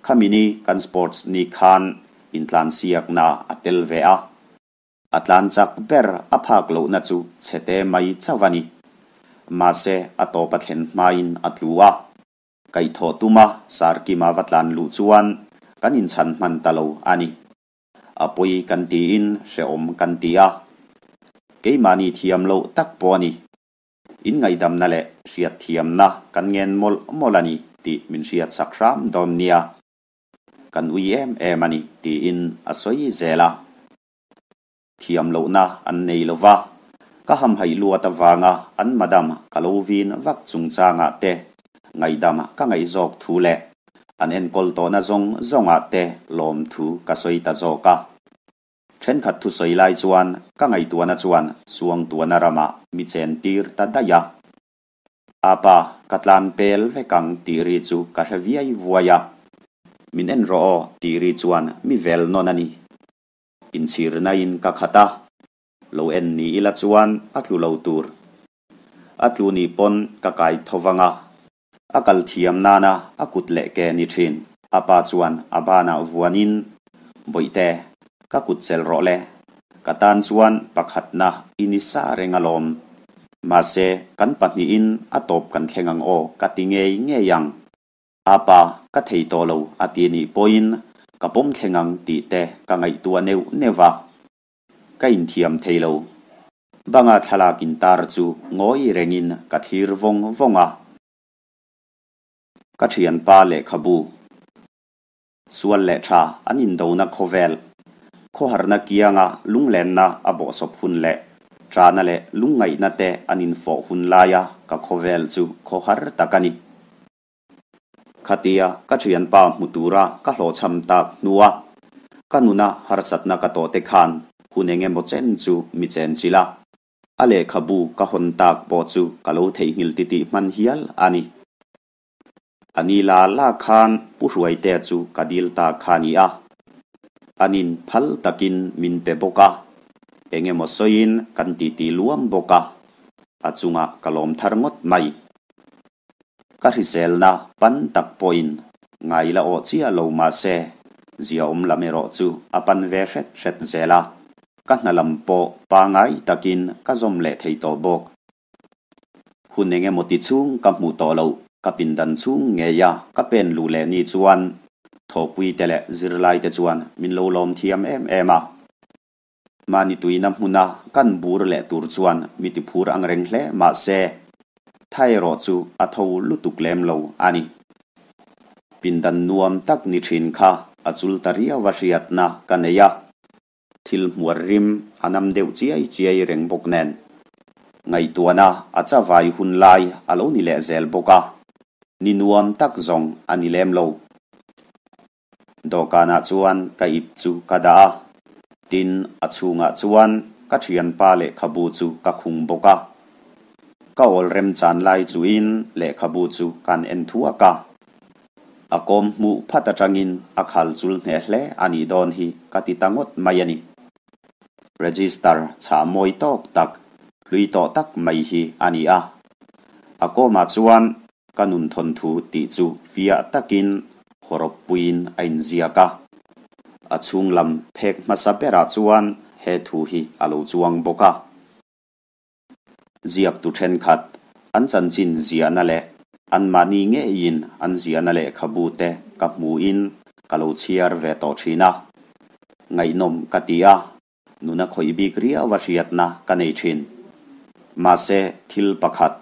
Khami ni kan sports ni khan intlansiakna a tel ve a. A tlan chak ber a phak lohna chu chhete mai chauh a ni. Mahse, a tawp a thlen hmain a tlu a. Kaihthawh tuma Sarkima va tlan luh chuan kan inchhan hman ta lo a ni. A pawi kan tiin hrehawm kan ti a. Keimahni thiam loh tak pawh a ni. Inngaihdamna leh hriatthiamna kan ngen mawlh mawlh a ni tih min hriatsak hram dawn nia. Kan ui em em a ni, tiin a sawi zel a. Thiam lohna an nei lo va, ka hamhaih luat avanga an madam ka lo vin vak chungchangah te ngaihdam ka ngaih zawk thu leh an enkawl tawhna zawng zawngah te lawmthu ka sawi ta zawk a. Thenkhat thusawi lai chuan ka ngaihtuahna chuan Suangtuahna ramah mi chen tir ta daih a. Apa, ka tlan pel vek ang tih ri chu ka hre viai vuai a. Min en rawh aw tih ri chuan mi vel nawn a ni. Inchhirnain ka khat a, lo en ni ila chuan a tlu lo tur. A tlu nih pawn ka kai tho vang a. A kal thiam nana a kut leh ke ni thin. A pa chuan a banah vuanin, Bawihte, ka kut chelh rawh le. Ka tan chuan pakhatna i ni sa reng alawm. Mahse, kan pahnihin a tawp kan thleng ang aw ka ti ngei ngei ang. A pa, ka thei tawh lo a ti nih pawhin ka pawm thleng ang tih te ka ngaihtuah neuh neuh a. Ka inthiam thei lo. Banga thlalak intar chu ngawi rengin ka thlir vawng vawng a. Ka thianpa lehkhabu sual leh tha an indona khawvel, khawharna kianga lunglenna a bawhsawp hun leh ṭahna leh lungngaihna te an infawh hun laia ka khawvel chu khawhar tak a ni. Khatia ka thianpa hmu tura ka hlawhchham tak hnua ka nuna harsatna ka tawh te khan hun eng emaw chen chu mi chen chilh a, a lehkhabu ka hawn tak pawh chu ka lo theihnghilh titih hman hial a ni. A ni la la khan Pu Hruaitea chu ka dil ta kha ni a, anin phal takin min pe bawk a, eng emaw sawiin kan titi luam bawk a, a chungah ka lawm thar ngawt mai. Ka hriselna pan tak pawhin ngai la awh chiah lo mah se, ziaawm lam erawh chu a pan ve hret hret zel a, ka hna lam pawh pangai takin ka zawm leh thei tawh bawk. Hun eng emaw ti chhung ka hmuh tawh loh, ka pindan chhung ngei a ka pen luh leh ni chuan thawhpuite leh zirlaite chuan min lo lawm thiam em em a. Mahni tuina hmuna kan bur leh tur chuan mi ti phur ang reng hle mah se, tha erawh chu a tho lutuk lem lo a ni. Pindan nuam tak ni thin kha a chul ta riau a hriatna ka nei a, thil hmuar rim a nam deuh chiai chiai reng bawk nen ngaihtuahna a chavai hun lai a lo ni leh zel bawk a, ni nuam tak zawng a ni lem lo. Dawhkanah chuan ka ip chu ka dah a, tin a chhungah chuan ka thianpa lehkhabu chu ka khung bawk a. Ka awl remchan lai chuin lehkhabu chu kan en thuak a. A kawm hmuh phat atangin a khal chul hneh hle a nih dawn hi ka ti ta ngawt mai a ni. Register chhah mawi tawk tak, hlui tawh tak mai hi a ni a. A kawmah chuan Ka nun thawnthu tih chu fiah takin hawrawppuiin a inziak a. A chhung lam phek hmasa berah chuan he thu hi a lo chuang bawk a. Ziaktu thenkhat an chanchin ziahna leh anmahni ngeiin an ziahna lehkhabu te ka hmuhin ka lo chhiar ve tawh thin a. Ngaihnawm ka ti a. Nuna khawih bik riau a hriatna ka nei thin. Mahse, thil pakhat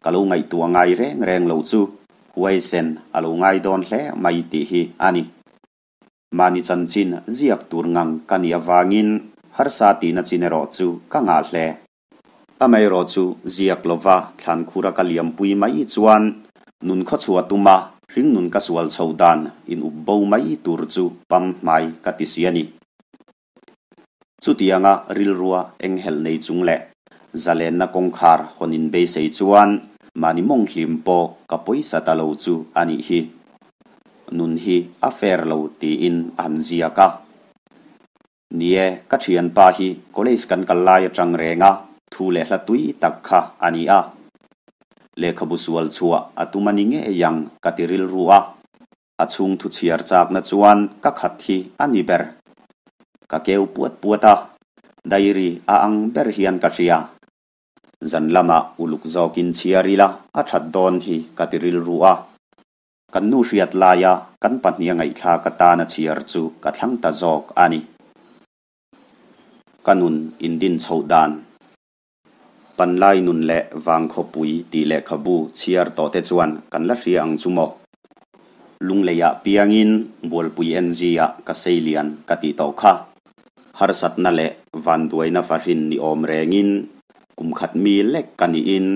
ka lo ngaihtuah ngai reng reng lo chu huaisen a lo ngai dawn hle mai tih hi a ni. Mahni chanchin ziak tur ngang ka nih avangin harsa tihna chin erawh chu ka ngah hle. Amaherawh chu ziak lova thlankhura ka liampui mai chuan nun khawchhuah tuma hringnun ka sual chhoh dan in up bo mai tur chu pam hmai ka ti si a ni. Chutianga rilrua enghelh nei chung leh zalenna kawngkhar hawn inbeisei chuan mahni mawng hlim pawh ka pawisa ta lo chu a nih hi. Nun hi a fair lo tiin a han ziak a. Ni e, ka thianpa hi college kan kal lai atang reng a, thu leh hla tui tak kha a ni a. Lehkhabu sual chhuah a tum a ni ngei ang ka ti rilru a. A chhung thu chhiar chakna chuan ka khat hi a ni ber. Ka keu puat puat a, diary a ang ber hian ka hria. Zan lamah uluk zawkin chhiar ila a that dawn hi ka ti rilru a. Kan nu hriat laia kan pahniha ngaihthlak atana chhiar chu ka thlang ta zawk a ni. Ka nun indin chhoh dan. Panlai nun leh Vangkhawpui tih lehkhabu chhiar tawh te chuan kan la hria ang chu maw? Lungleiah piangin Bualpui NG-ah ka seilian ka tih tawh kha. Harsatna leh vanduaina fahrin ni awm rengin kum khat mi lek ka niin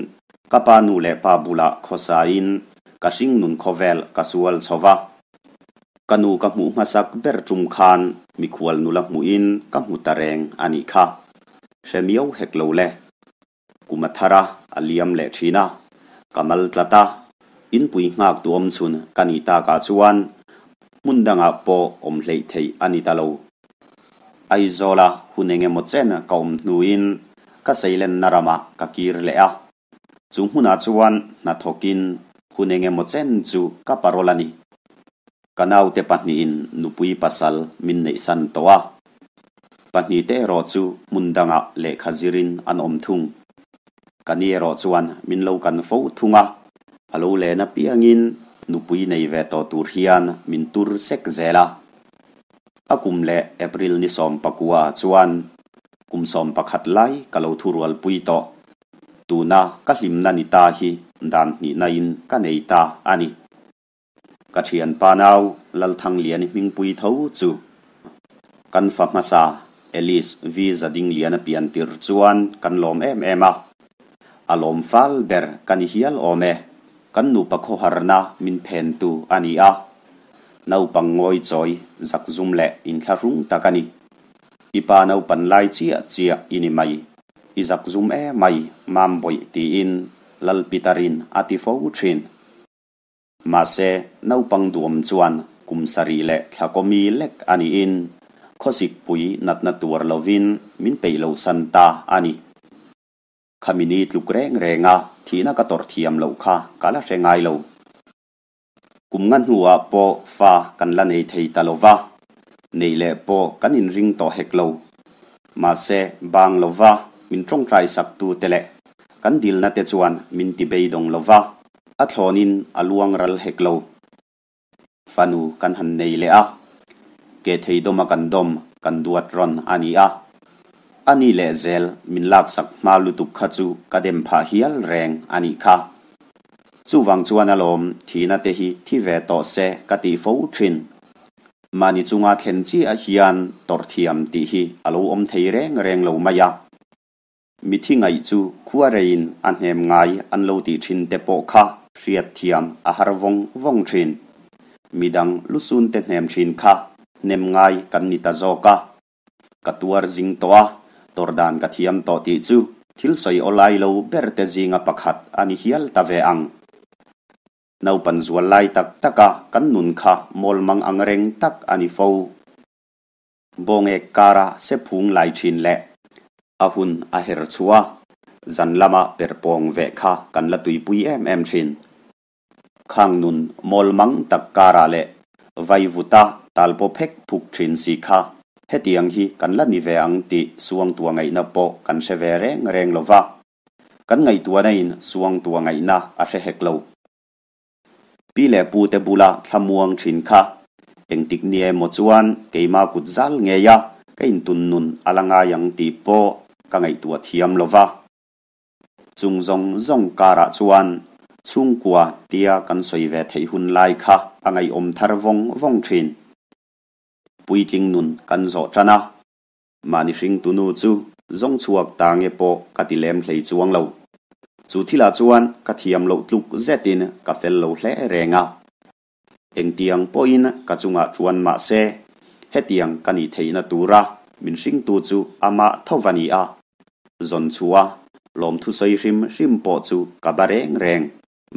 ka pa nu leh pa bulah khawsain ka hringnun khawvel ka sual chho va. Ka nu ka hmuh hmasak ber tum khan mikhual nula hmuhin ka hmu ta reng a nih kha. Hre miau hek lo le. Kum a thar a, a liam leh thin a. Ka mal tlat a, inpui nghak tu awm chhun ka nih takah chuan hmun dangah pawh awm hleih theih a ni ta lo. Aizawla hun eng emaw chen ka awm hnuin ka seilenna ramah ka kir leh a. Chu hmunah chuan hnathawkin hun eng emaw chen chu ka parol a ni. Ka naute pahnihin nupui pasal min neihsan tawh a, pahnihte erawh chu hmun dangah lehkha zirin an awm thung. Ka ni erawh chuan min lo kan fo thung a, a lo len apiangin nupui nei ve tawh tur hian min tur sek zel a. A kum leh April ni 19 ah chuan kum 11 lai ka lo thurualpui tawh. Tuna ka hlimna ni ta hi dan hnihna in ka nei ta a ni. Ka thianpa nau Lalthangliani hmingpui tho chu kan fa hmasa Alice V Zadingliana pian tir chuan kan lawm em em a. A lawm fal ber ka ni hial awm e, kan nupa khawharna min phentu a ni a. Naupang ngawi chawi zakzum leh inthlahrung tak a ni. I pa naupan lai chiah chiah i ni mai, i zakzum emai Mambawih tiin Lalpitarin a ti fo thin. Mahse, naupang duam chuan kum sarih leh thla kawmi lek a niin khawsikpui natna tuar lovin min peih lo san ta a ni. Khami ni tluk reng renga thihna ka tawrh thiam loh kha ka la hre ngai lo. Kum nga hnuah pawh fa kan la nei thei ta lo va, neih leh pawh kan inring tawh hek lo. Mahse, bang lova min tawngtai saktute leh kan dilna te chuan min ti beidawng lo va, A thlawnin a luang ral hek lo. Fanu kan han nei leh a, ke thei dawma kan dawm kan duat rawn a ni a. A ni leh zel min laksak hma lutuk kha chu ka dem phah hial reng a nih kha. Chuvang chuan alawm thihna te hi thi ve tawh se ka tih fo thin. Mahni chunga thlen chiah hian tawrh thiam tih hi a lo awm thei reng reng lo mai a. Mithi ngaih chu khuareiin a hnem ngai an lo tih thin te pawh kha hriat thiam a har vawng vawng thin. Midang lusun te hnem thin kha hnem ngai kan ni ta zawk a. Ka tuar zing tawh a, tawrh dan ka thiam tawh tih chu thil sawi awlai lo ber te zinga pakhat a ni hial ta ve ang. Naupan zual lai tak taka kan nun kha mawlmang ang reng tak a ni fo. Bawngek kara sephung lai thin leh a hun a her chhuah a, zan lama perhpawng veh kha kan la tuipui em em thin. Khang nun mawlmang tak karah leh vaivuta talpaw phek phuk thin si kha hetiang hi kan la ni ve ang tih suangtua ngaihna pawh kan hre ve reng reng lo va, kan ngaihtuahna in suangtua ngaihna a hre hek lo. Pi leh pu te bula thlamuang thin kha engtik ni emaw chuan keima kut zal ngei a, ka intun nun a la ngai ang tih pawh ka ngaihtuah thiam lo va. Chung zawng zawng karah chuan chhungkua tia kan sawi ve theih hun lai kha a ngaihawm thar vawng vawng thin. Puitling nun kan zawh tan a, Mahni hringtu nu chu zawng chhuak ta nge pawh ka ti lem hlei chuang lo. Chu thilah chuan ka thiam loh tluk zetin ka fel lo hle reng a. Engtiang pawhin ka chungah chuan mah se, hetiang ka nih theihna tura min hringtu chu amah tho va ni a. Zawn chhuah lawmthu sawi hrim hrim pawh chu ka ba reng reng.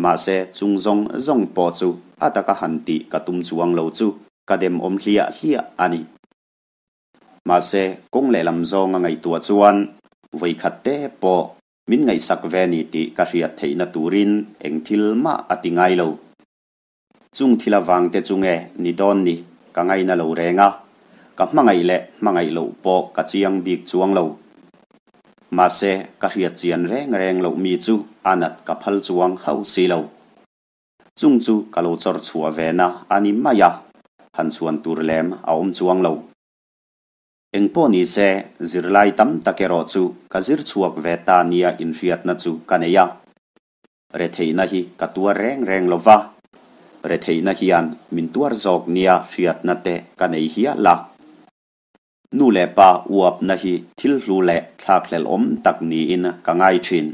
Mahse, chung zawng zawng pawh chu a taka han tih ka tum chuang lo chu ka demawm hliah hliah a ni. Mahse, kawng lehlam zawnga ngaihtuah chuan vawikhat te pawh min ngaihsak ve ni tih ka hriat theihna turin eng thil mah a ti ngai lo. Chung thil avang te chu nge ni dawn ni ka ngaina lo reng a, ka hmangaih leh hmangaih loh pawh ka chiang bik chuang lo. Mahse, ka hriat chian reng reng loh mi chu a nat ka phal chuang hauh si lo. Chung chu ka lo chawr chhuah ve na a ni mai a, han chhuan tur lem a awm chuang lo. Engpawh ni se, zirlai tam tak erawh chu ka zir chhuak ve ta nia inhriatna chu ka nei a. Retheihna hi ka tuar reng reng lo va. Retheihna hian min tuar zawk nia hriatna te ka nei hial a. Nu leh pa uapna hi thil hlu leh thlakhlelh awm tak niin ka ngai thin.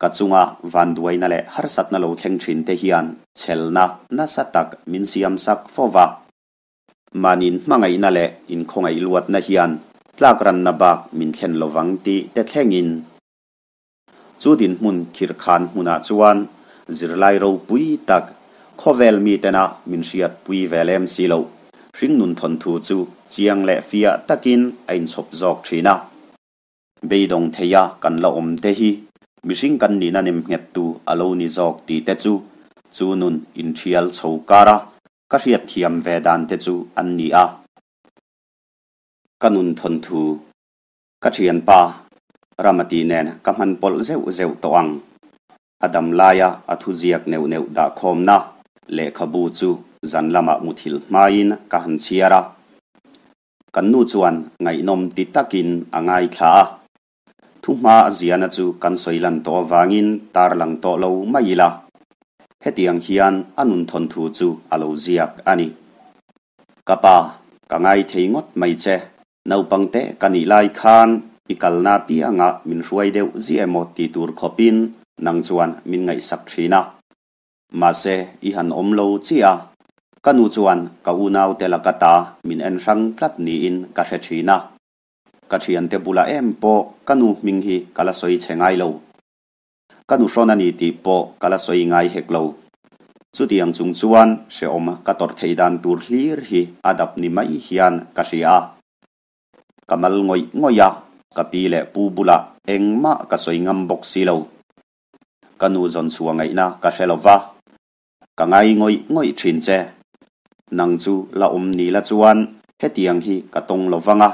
Ka chunga vanduaina leh harsatna lo thleng thin te hian chhelna nasa tak min siamsak fo va. Mahni inhmangaihna leh inkhawngaih luatna hian tlakranna bak min thlen lovang tih te thlengin. Chu dinhmun khirhkhan hmunah chuan zirlai ropui tak, khawvel mitena min hriatpui ve lem si loh, hringnun thawnthu chu chiang leh fiah takin a inchhawp zawk thin a. Beidawng theia kan la awm te hi mihring kan nihna nem nghettu a lo ni zawk tih te chu chu nun inthial chho kara ka hriatthiam ve dan te chu an ni a. Ka nun thawnthu Ka thianpa, Ramati nen ka hman pawlh zeuh zeuh tawh ang. A dam laia a thuziak neuh neuh dahkhawmna lehkhabu chu zan lamah muthilh hmain ka han chhiar a. Kan nu chuan ngaihnawm ti takin a ngaithla a. Thuhma a ziahna chu kan sawi lan tawh avangin tarlang tawh lo mai ila. Hetiang hian a nun thawnthu chu a lo ziak a ni. Ka pa, ka ngaithei ngawt mai che. Naupang te ka nih lai khan i kalna piangah min hruai deuh ziah emaw ti tur khawpin nang chuan min ngaihsak thin a. Mahse, i han awm lo chiah a, ka nu chuan ka unaute laka ta min en hrang tlat niin ka hre thin a. Ka thiante bulah em pawh ka nu hming hi ka la sawi chhe ngai lo. Ka nu hrawn a ni tih pawh ka la sawi ngai hek lo. Chutiang chung chuan hrehawm ka tawrh thei dan tur hlir hi a dap ni mai hian ka hria a. Ka mal ngawih ngawih a, ka pi leh pu bulah engmah ka sawi ngam bawk si lo. Ka nu zawn chhuah ngaihna ka hre lo va, ka ngai ngawih ngawih thin che. Nang chu la awm ni la chuan hetiang hi ka tawng lo vang a,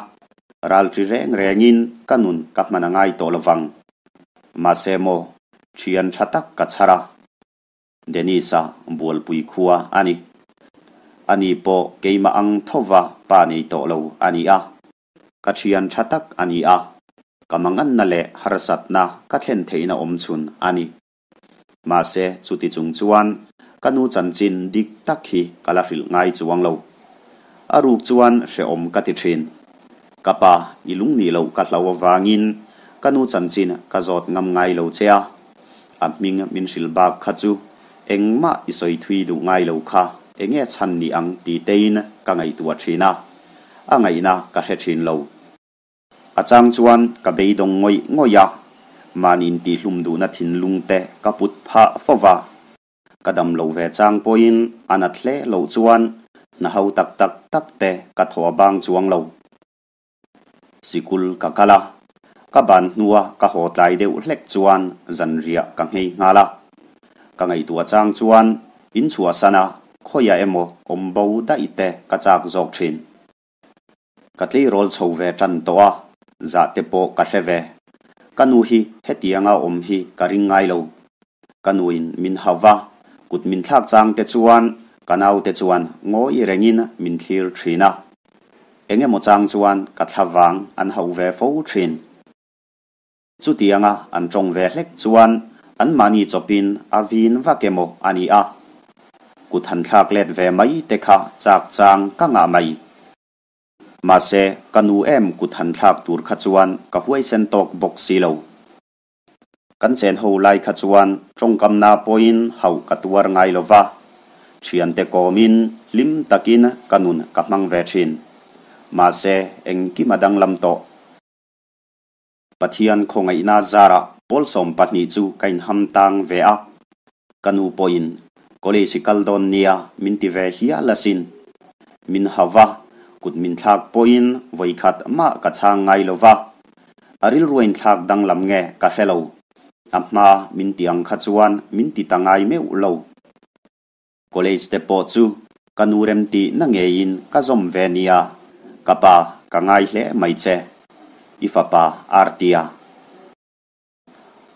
ralṭi reng rengin ka nun ka hman a ngai tawh lo vang. Mahse maw, ṭhian ṭha tak ka chhar a. Dennis-a bualpui khua a ni. Ani pawh keimah ang thova pa nei tawh lo a ni a. Ka ṭhian ṭha tak a ni a, ka manganna leh harsatna ka thlen theihna awm chhun a ni. Mahse, chuti chung chuan ka nu chanchin dik tak hi ka la hrilh ngai chuang lo. A ruk chuan hrehawm ka ti ṭhin. Ka pa, i lung nih loh ka hlau avangin ka nu chanchin ka zawt ngam ngai lo che a. A hming min hrilh bak kha chu engmah i sawi thui duh ngai lo kha enge chhan ni ang ti tein ka ngaihtuah ṭhin a. A ngaihna ka hre thin lo. A chang chuan ka beidawng ngawih ngawih a, mahni intihlum duhna thinlung te ka put phah fo va. Ka dam lo ve chang pawhin a nat hle loh chuan hna ho tak tak tak te ka thaw a bang chuang lo. Sikul ka kal a, ka ban hnua ka haw tlai deuh hlek chuan zanriah ka nghei nghal a. Ka ngaihtuah chang chuan inchhuahsan a khawiah emaw awm bo daih te ka chak zawk thin. Ka tleirawl chho ve tan tawh a, zah te pawh ka hre ve. Ka nu hi hetianga awm hi ka ring ngai lo. Ka nuin min hau va, kut min thlak chang te chuan ka naute chuan ngawi rengin min thlir thin a. Eng emaw chang chuan ka thla vang an hauh ve fo thin. Chutianga an tawng ve hlek chuan anmahni chawpin a vin vak emaw a ni a, kut han thlak let ve mai te kha chak chang ka ngah mai. Mahse, ka nu em kut han thlak tur kha chuan ka huaisen tawk bawk si lo. Kan chen ho lai kha chuan tawngkamna pawhin hauh ka tuar ngai lo va, thiante kawmin hlim takin ka nun ka hmang ve thin. Mahse, engkim a danglam tawh. Pathian khawngaihna zarah pawl 12 chu ka inham tang ve a, ka nu pawhin college i kal dawn nia min ti ve hial asin. Min hau va, kut min thlak pawhin vawikhat mah ka chhang ngai lo va, a rilru a inthlak danglam nge ka hre lo, a hma min ti ang kha chuan min ti ta ngai meuh lo. College te pawh chu ka nu remtih na ngeiin ka zawm ve nia, ka pa ka ngai hle mai che, i fapa Artia.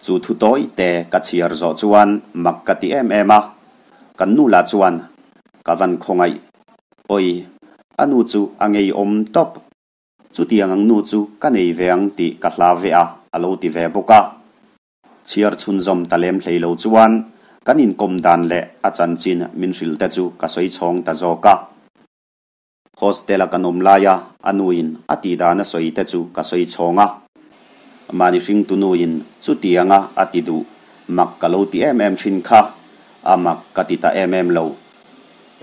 Chu thu tawi te ka chhiar zawh chuan mak ka ti em em a, kan nu lah chuan ka van khawngaih, Oi, a nu chu a ngeiawm tawp, chutiang ang nu chu ka nei ve ang tih ka hla ve a, a lo ti ve bawk a. Chhiar chhunzawm ta lem hlei lo chuan Kan inkawm dan leh a chanchin min hrilh te chu ka sawi chhawng ta zawk a. Hostel a kan awm laia a nuin a tih dan a sawi te chu ka sawi chhawng a. Mahni hringtu nuin chutianga a ti duh mak ka lo ti em em thin kha a mak ka ti ta em em lo.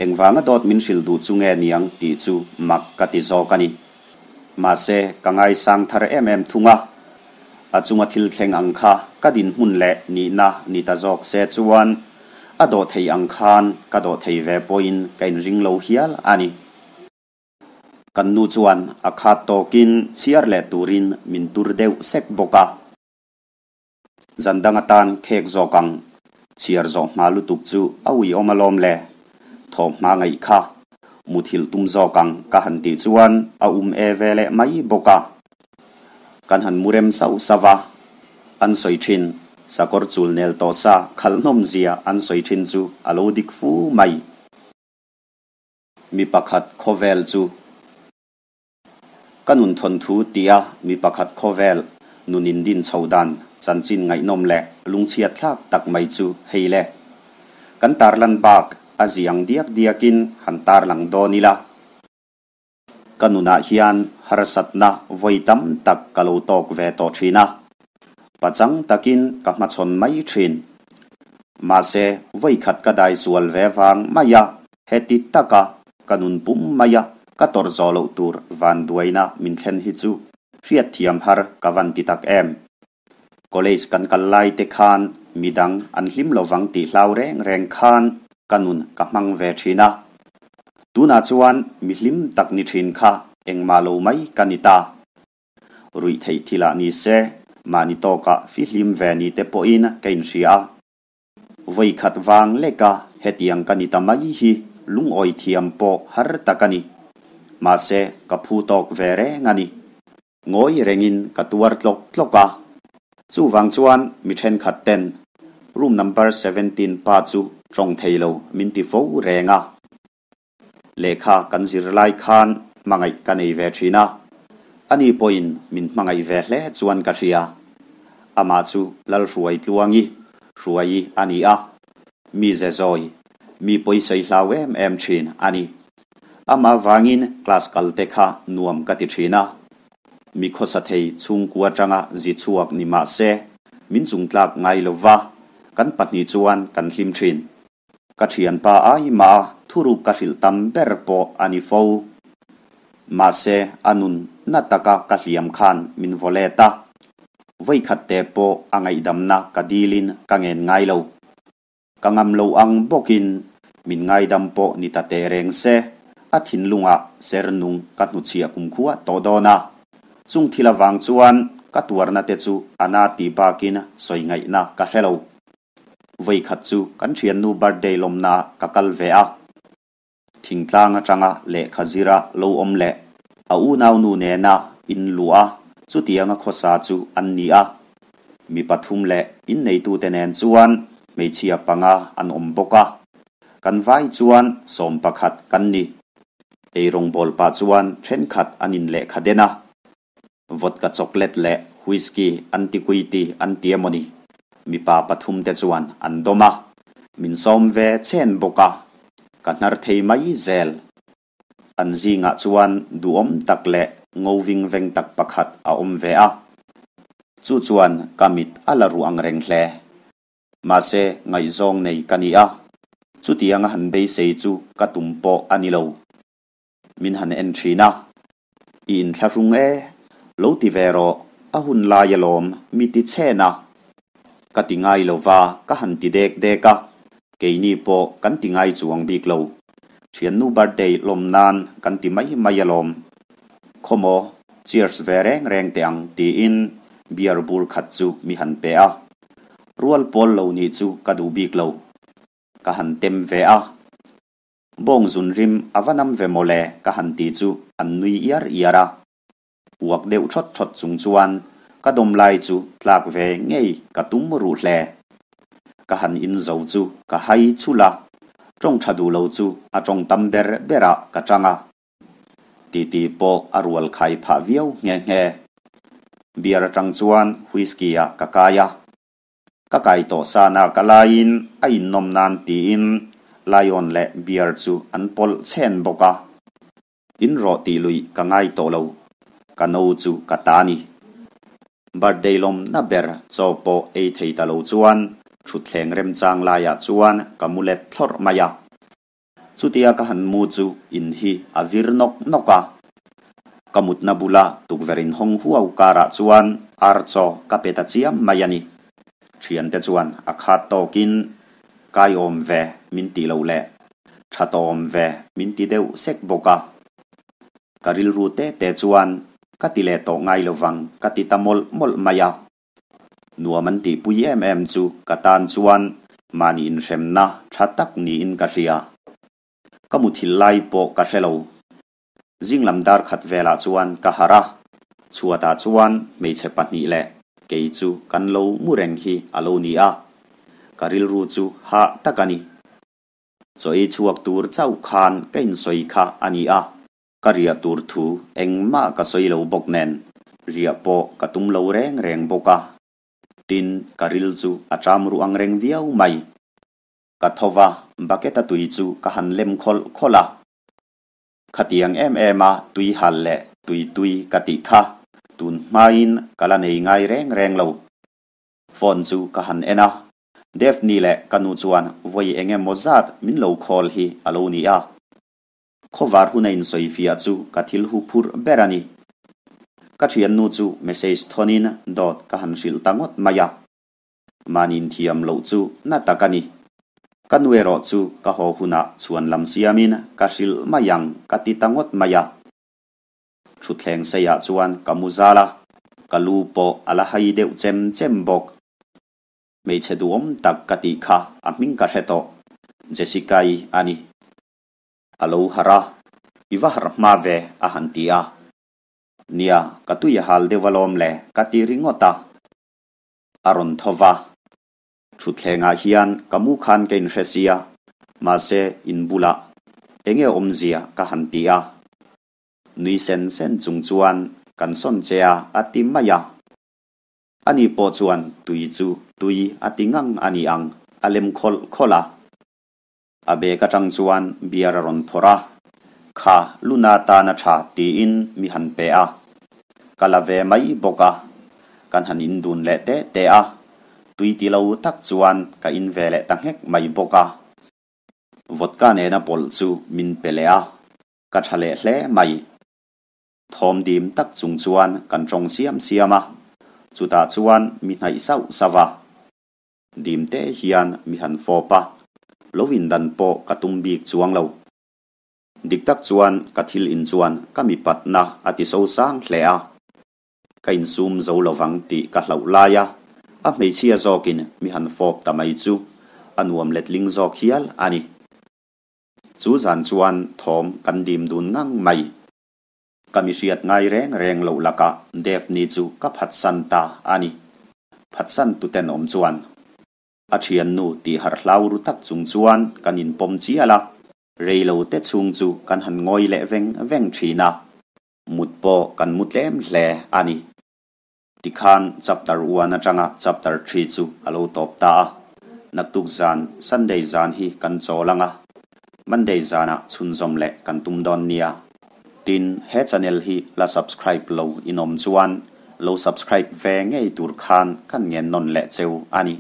Engvanga dawt min hrilh duh chu nge niang tih chu mak ka ti zawk a ni. Mahse ka ngaisang thar em em thung a. A chunga thil thleng ang kha ka dinhmun leh nihna ni ta zawk se chuan a dawh thei ang khan ka dawh thei ve pawhin ka inring lo hial a ni. Kan nu chuan a khat tawkin chhiar leh turin min tur deuh sek bawk a. Zan dang atan khek zawk ang. Chhiar zawh hma lutuk chu a uiawm alawm le. Thawmhma ngaih kha muthilh tum zawk ang ka han tih chuan a um e ve leh mai bawk a. Kan han mu rem sauh sauh a, an sawi thin sakawr chul nel tawh sa khalh hnawm zia an sawi thin chu a lo dik fu mai. Mi pakhat khawvel chu ka nun thawnthu tia mi pakhat khawvel nun in din chho dan chanchin ngaihnawm leh lungchhiat thlak tak mai chu hei le. Kan tarlan bak a ziang diak diakin han tarlang dawn ila. Ka nunah hian harsatna vawi tam tak ka lo tawk ve tawh thin a, pachang takin ka hmachhawn mai thin. Mahse, vawi khat ka dai sual ve vang mai a, heti taka ka nun pum mai a ka tawrh zawh loh tur vanduaina min thlen hi chu hriatthiam har ka van ti tak em. College kan kal lai te khan midang an hlim lovang tih hlau reng reng khan ka nun ka hmang ve thin a. Tunah chuan mi hlim tak ni thin kha engmah lo mai ka ni ta. Ruih theih thil ah ni se, mahni tawkah fihlim ve ni te pawhin ka inhria a. Vawi khat vang leka hetiang ka ni ta mai hi lungawi thiam pawh har tak a ni. Mahse, ka phu tawk ve reng a ni. Ngawi rengin ka tuar tlawk tlawk a. Chuvang chuan mi thenkhat ten room number 17 pa chu tawng thei lo min ti fo reng a. Lehkha kan zir lai khan hmangaih ka nei ve thin a. Ani pawhin min hmangaih ve hle chuan ka hria. Amah chu Lalhruai Tluangi, Hruaii a ni a. Mi ze zawi, mi pawisawi hlau em em thin a ni. Amah vangin class kal te kha nuam ka ti thin a. Mi khawsa thei chhungkua atanga zi chhuak ni mah se, min chungtlak ngai lo va, kan pahnih chuan kan hlim thin. Ka thianpa ai mah a thuruk ka hrilh tam ber pawh a ni fo. Mahse, a nun na taka ka hliam khan min vaw let a. Vawikhat te pawh a ngaihdamna ka dilin ka ngen ngai lo. Ka ngam lo ang bawkin min ngaidam pawh ni ta teh reng se, a thinlungah ser nung ka hnuchhiah kumkhua tawh dawn a. Chung thil avang chuan ka tuarna te chu a na tih bakin sawi ngaihna ka hre lo. Vawikhat chu kan thiannu birthday lawmna ka kal ve a. Thingtlang atanga lehkha zira lo awm leh a unaunu nena inluah a, chutianga khawsa chu an ni a. Mi pathum leh inneitute nen chuan hmeichhia panga an awm bawk a. Kan vai chuan 11 kan ni. Eirawngbawl pah chuan thenkhat an in lehkha den a. Vodka chocolate leh whisky an ti kui ti an ti emawni mipa pathum te chuan an dawm a. Min sawm ve chen bawk a, ka hnar thei mai zel. An zingah chuan duhawm tak leh ngo ving veng tak pakhat a awm ve a. Chu chuan ka mit a la ruh ang reng hle. Mahse, ngaihzawng nei ka ni a, chutianga han beisei chu ka tum pawh a ni lo. Min han en thin a, I inthlahrung e, lo ti ve rawh, a hun lai alawm, mi ti chhen a. Ka ti ngai lo va, ka han ti dek dek a, keini pawh kan ti ngai chuang bik lo. Thiannu birthday lawm nan kan ti mai mai alawm. Khawmaw, cheers ve reng reng teh ang tiin beer bur khat chu mi han pe a. Rual pawl lo nih chu ka duh bik lo. Ka han tem ve a. Bawng zun rim a va nam ve mawle ka han ti chu an nui iar iar a. Uak deuh thawt thawt chung chuan ka dawm lai chu tlak ve ngei ka tum ruh hle. Ka han in zo chu ka hai chhul a, tawng tha duh lo chu a tawng tam ber berah ka tang a. Titi pawh a rual khai phah viau nghe nghe. Beer atang chuan whisky ah ka kai a. Ka kai tawh sa nak a laiin a innawm nan tiin Lion leh beer chu an pawlh chhen bawk a. In rawh tih luih ka ngai tawh lo, ka no chu ka ta ni. Birthday lawmna ber chaw pawh ei thei ta lo chuan thutthleng remchang laiah chuan ka mu let thlawrh mai a. Chutia ka han mu chu in hi a vir nawk nawk a. Ka mutna bula tukverh in hawng huau karah chuan ar chaw ka pe ta chiam mai a ni. Thiante chuan a khat tawkin kai awm ve min tih loh leh tha tawm ve min ti deuh sek bawk a. Ka rilru te te chuan ka ti leh tawh ngai lovang ka ti ta mawlh mawlh mai a. Nuam an tihpui em em chu ka tan chuan mahni inhremna tha tak niin ka hria. Ka muthilh lai pawh ka hre lo. Zinglam dar khat velah chuan ka harh a, chhuatah chuan hmeichhe pahnih leh kei chu kan lo mu reng hi a lo ni a, ka rilru chu hah tak a ni. Chaw ei chhuak tur chauh khan ka insawi kha a ni a. Ka riah tur thu engmah ka sawi lo bawk nen, riah pawh ka tum lo reng reng bawk a. Tin, ka ril chu a ṭam ruh ang reng viau mai. Ka tho va, bucket a tui chu ka han lem khawlh khawlh a. Khatiang em em a tui hal leh tui tui ka tih kha tun hmain ka la nei ngai reng reng lo. Phone chu ka han en a, Daphne leh ka nu chuan vawi eng emaw zat min lo call hi a lo ni a. Khawvar huna insawifiah chu ka thil hu phurh ber a ni. Ka thiannu chu message thawnin dawt ka han hrilh ta ngawt mai a. Mahni inthiam loh chu na tak a ni. Ka nu erawh chu ka haw hunah chhuan lam siamin ka hrilh mai ang ka ti ta ngawt mai a. Thutthleng seiah chuan ka mu zal a, ka lu pawh a la hai deuh chem chem bawk. Hmeichhe duhawm tak ka tih kha a hming ka hre tawh, Jessica-i a ni. A lo harh a, I va harh hma ve a han ti a. Nia, ka tui a hal deuh alawm le ka ti ringawt a. A rawn tho va. Thutthlengah hian ka mu khan ka inhre sia, mahse in bulah enge awmzia ka han ti a. Nui sen sen chung chuan kan sawn che a a ti mai a. Ani pawh chuan tui chu tui a ti ngang a ni ang, a lem khawlh khawlh a. A bag atang chuan beer a rawn phawrh a, Kha, Luna tan a tha tiin mi han pe a. Ka la ve mai bawk a, kan han in dun leh teh teh a, tui ti lo tak chuan ka in ve leh ta nghek mai bawk a. Vodka nena pawlh chu min pe leh a, ka tha leh hle mai. Thawm dim tak chung chuan kan tawng siam siam a, chutah chuan mi hnaih sauh sauh a. Dim te hian mi han fawp a, lo indan pawh ka tum bik chuang lo. Dik tak chuan ka thil in chuan ka mipatna a ti so sang hle a, ka insum zo lovang tih ka hlauh lai a, a hmeichhia zawkin mi han fawp ta mai chu a nuam letling zawk hial a ni. Chu zan chuan thawm kan dim dun ngang mai. Ka mi hriat ngai reng reng loh lakah Daphne chu ka phatsan ta a ni. Phatsan tu tenawm chuan a thiannu tih harh hlau ru tak chung chuan kan inpawm chial a, rei lo te chhung chu kan han ngawi leh veng veng thin a, mut pawh kan mu tlem hle a ni. Tikhan chapter one atanga chapter three chu a lo tawp ta a, naktuk zan Sunday zan hi kan chawl ang a, Monday zanah chhunzawm leh kan tum dawn nia. Tin, he channel hi la subscribe lo in awm chuan lo subscribe ve ngei tur khan kan ngen nawn leh cheu a ni.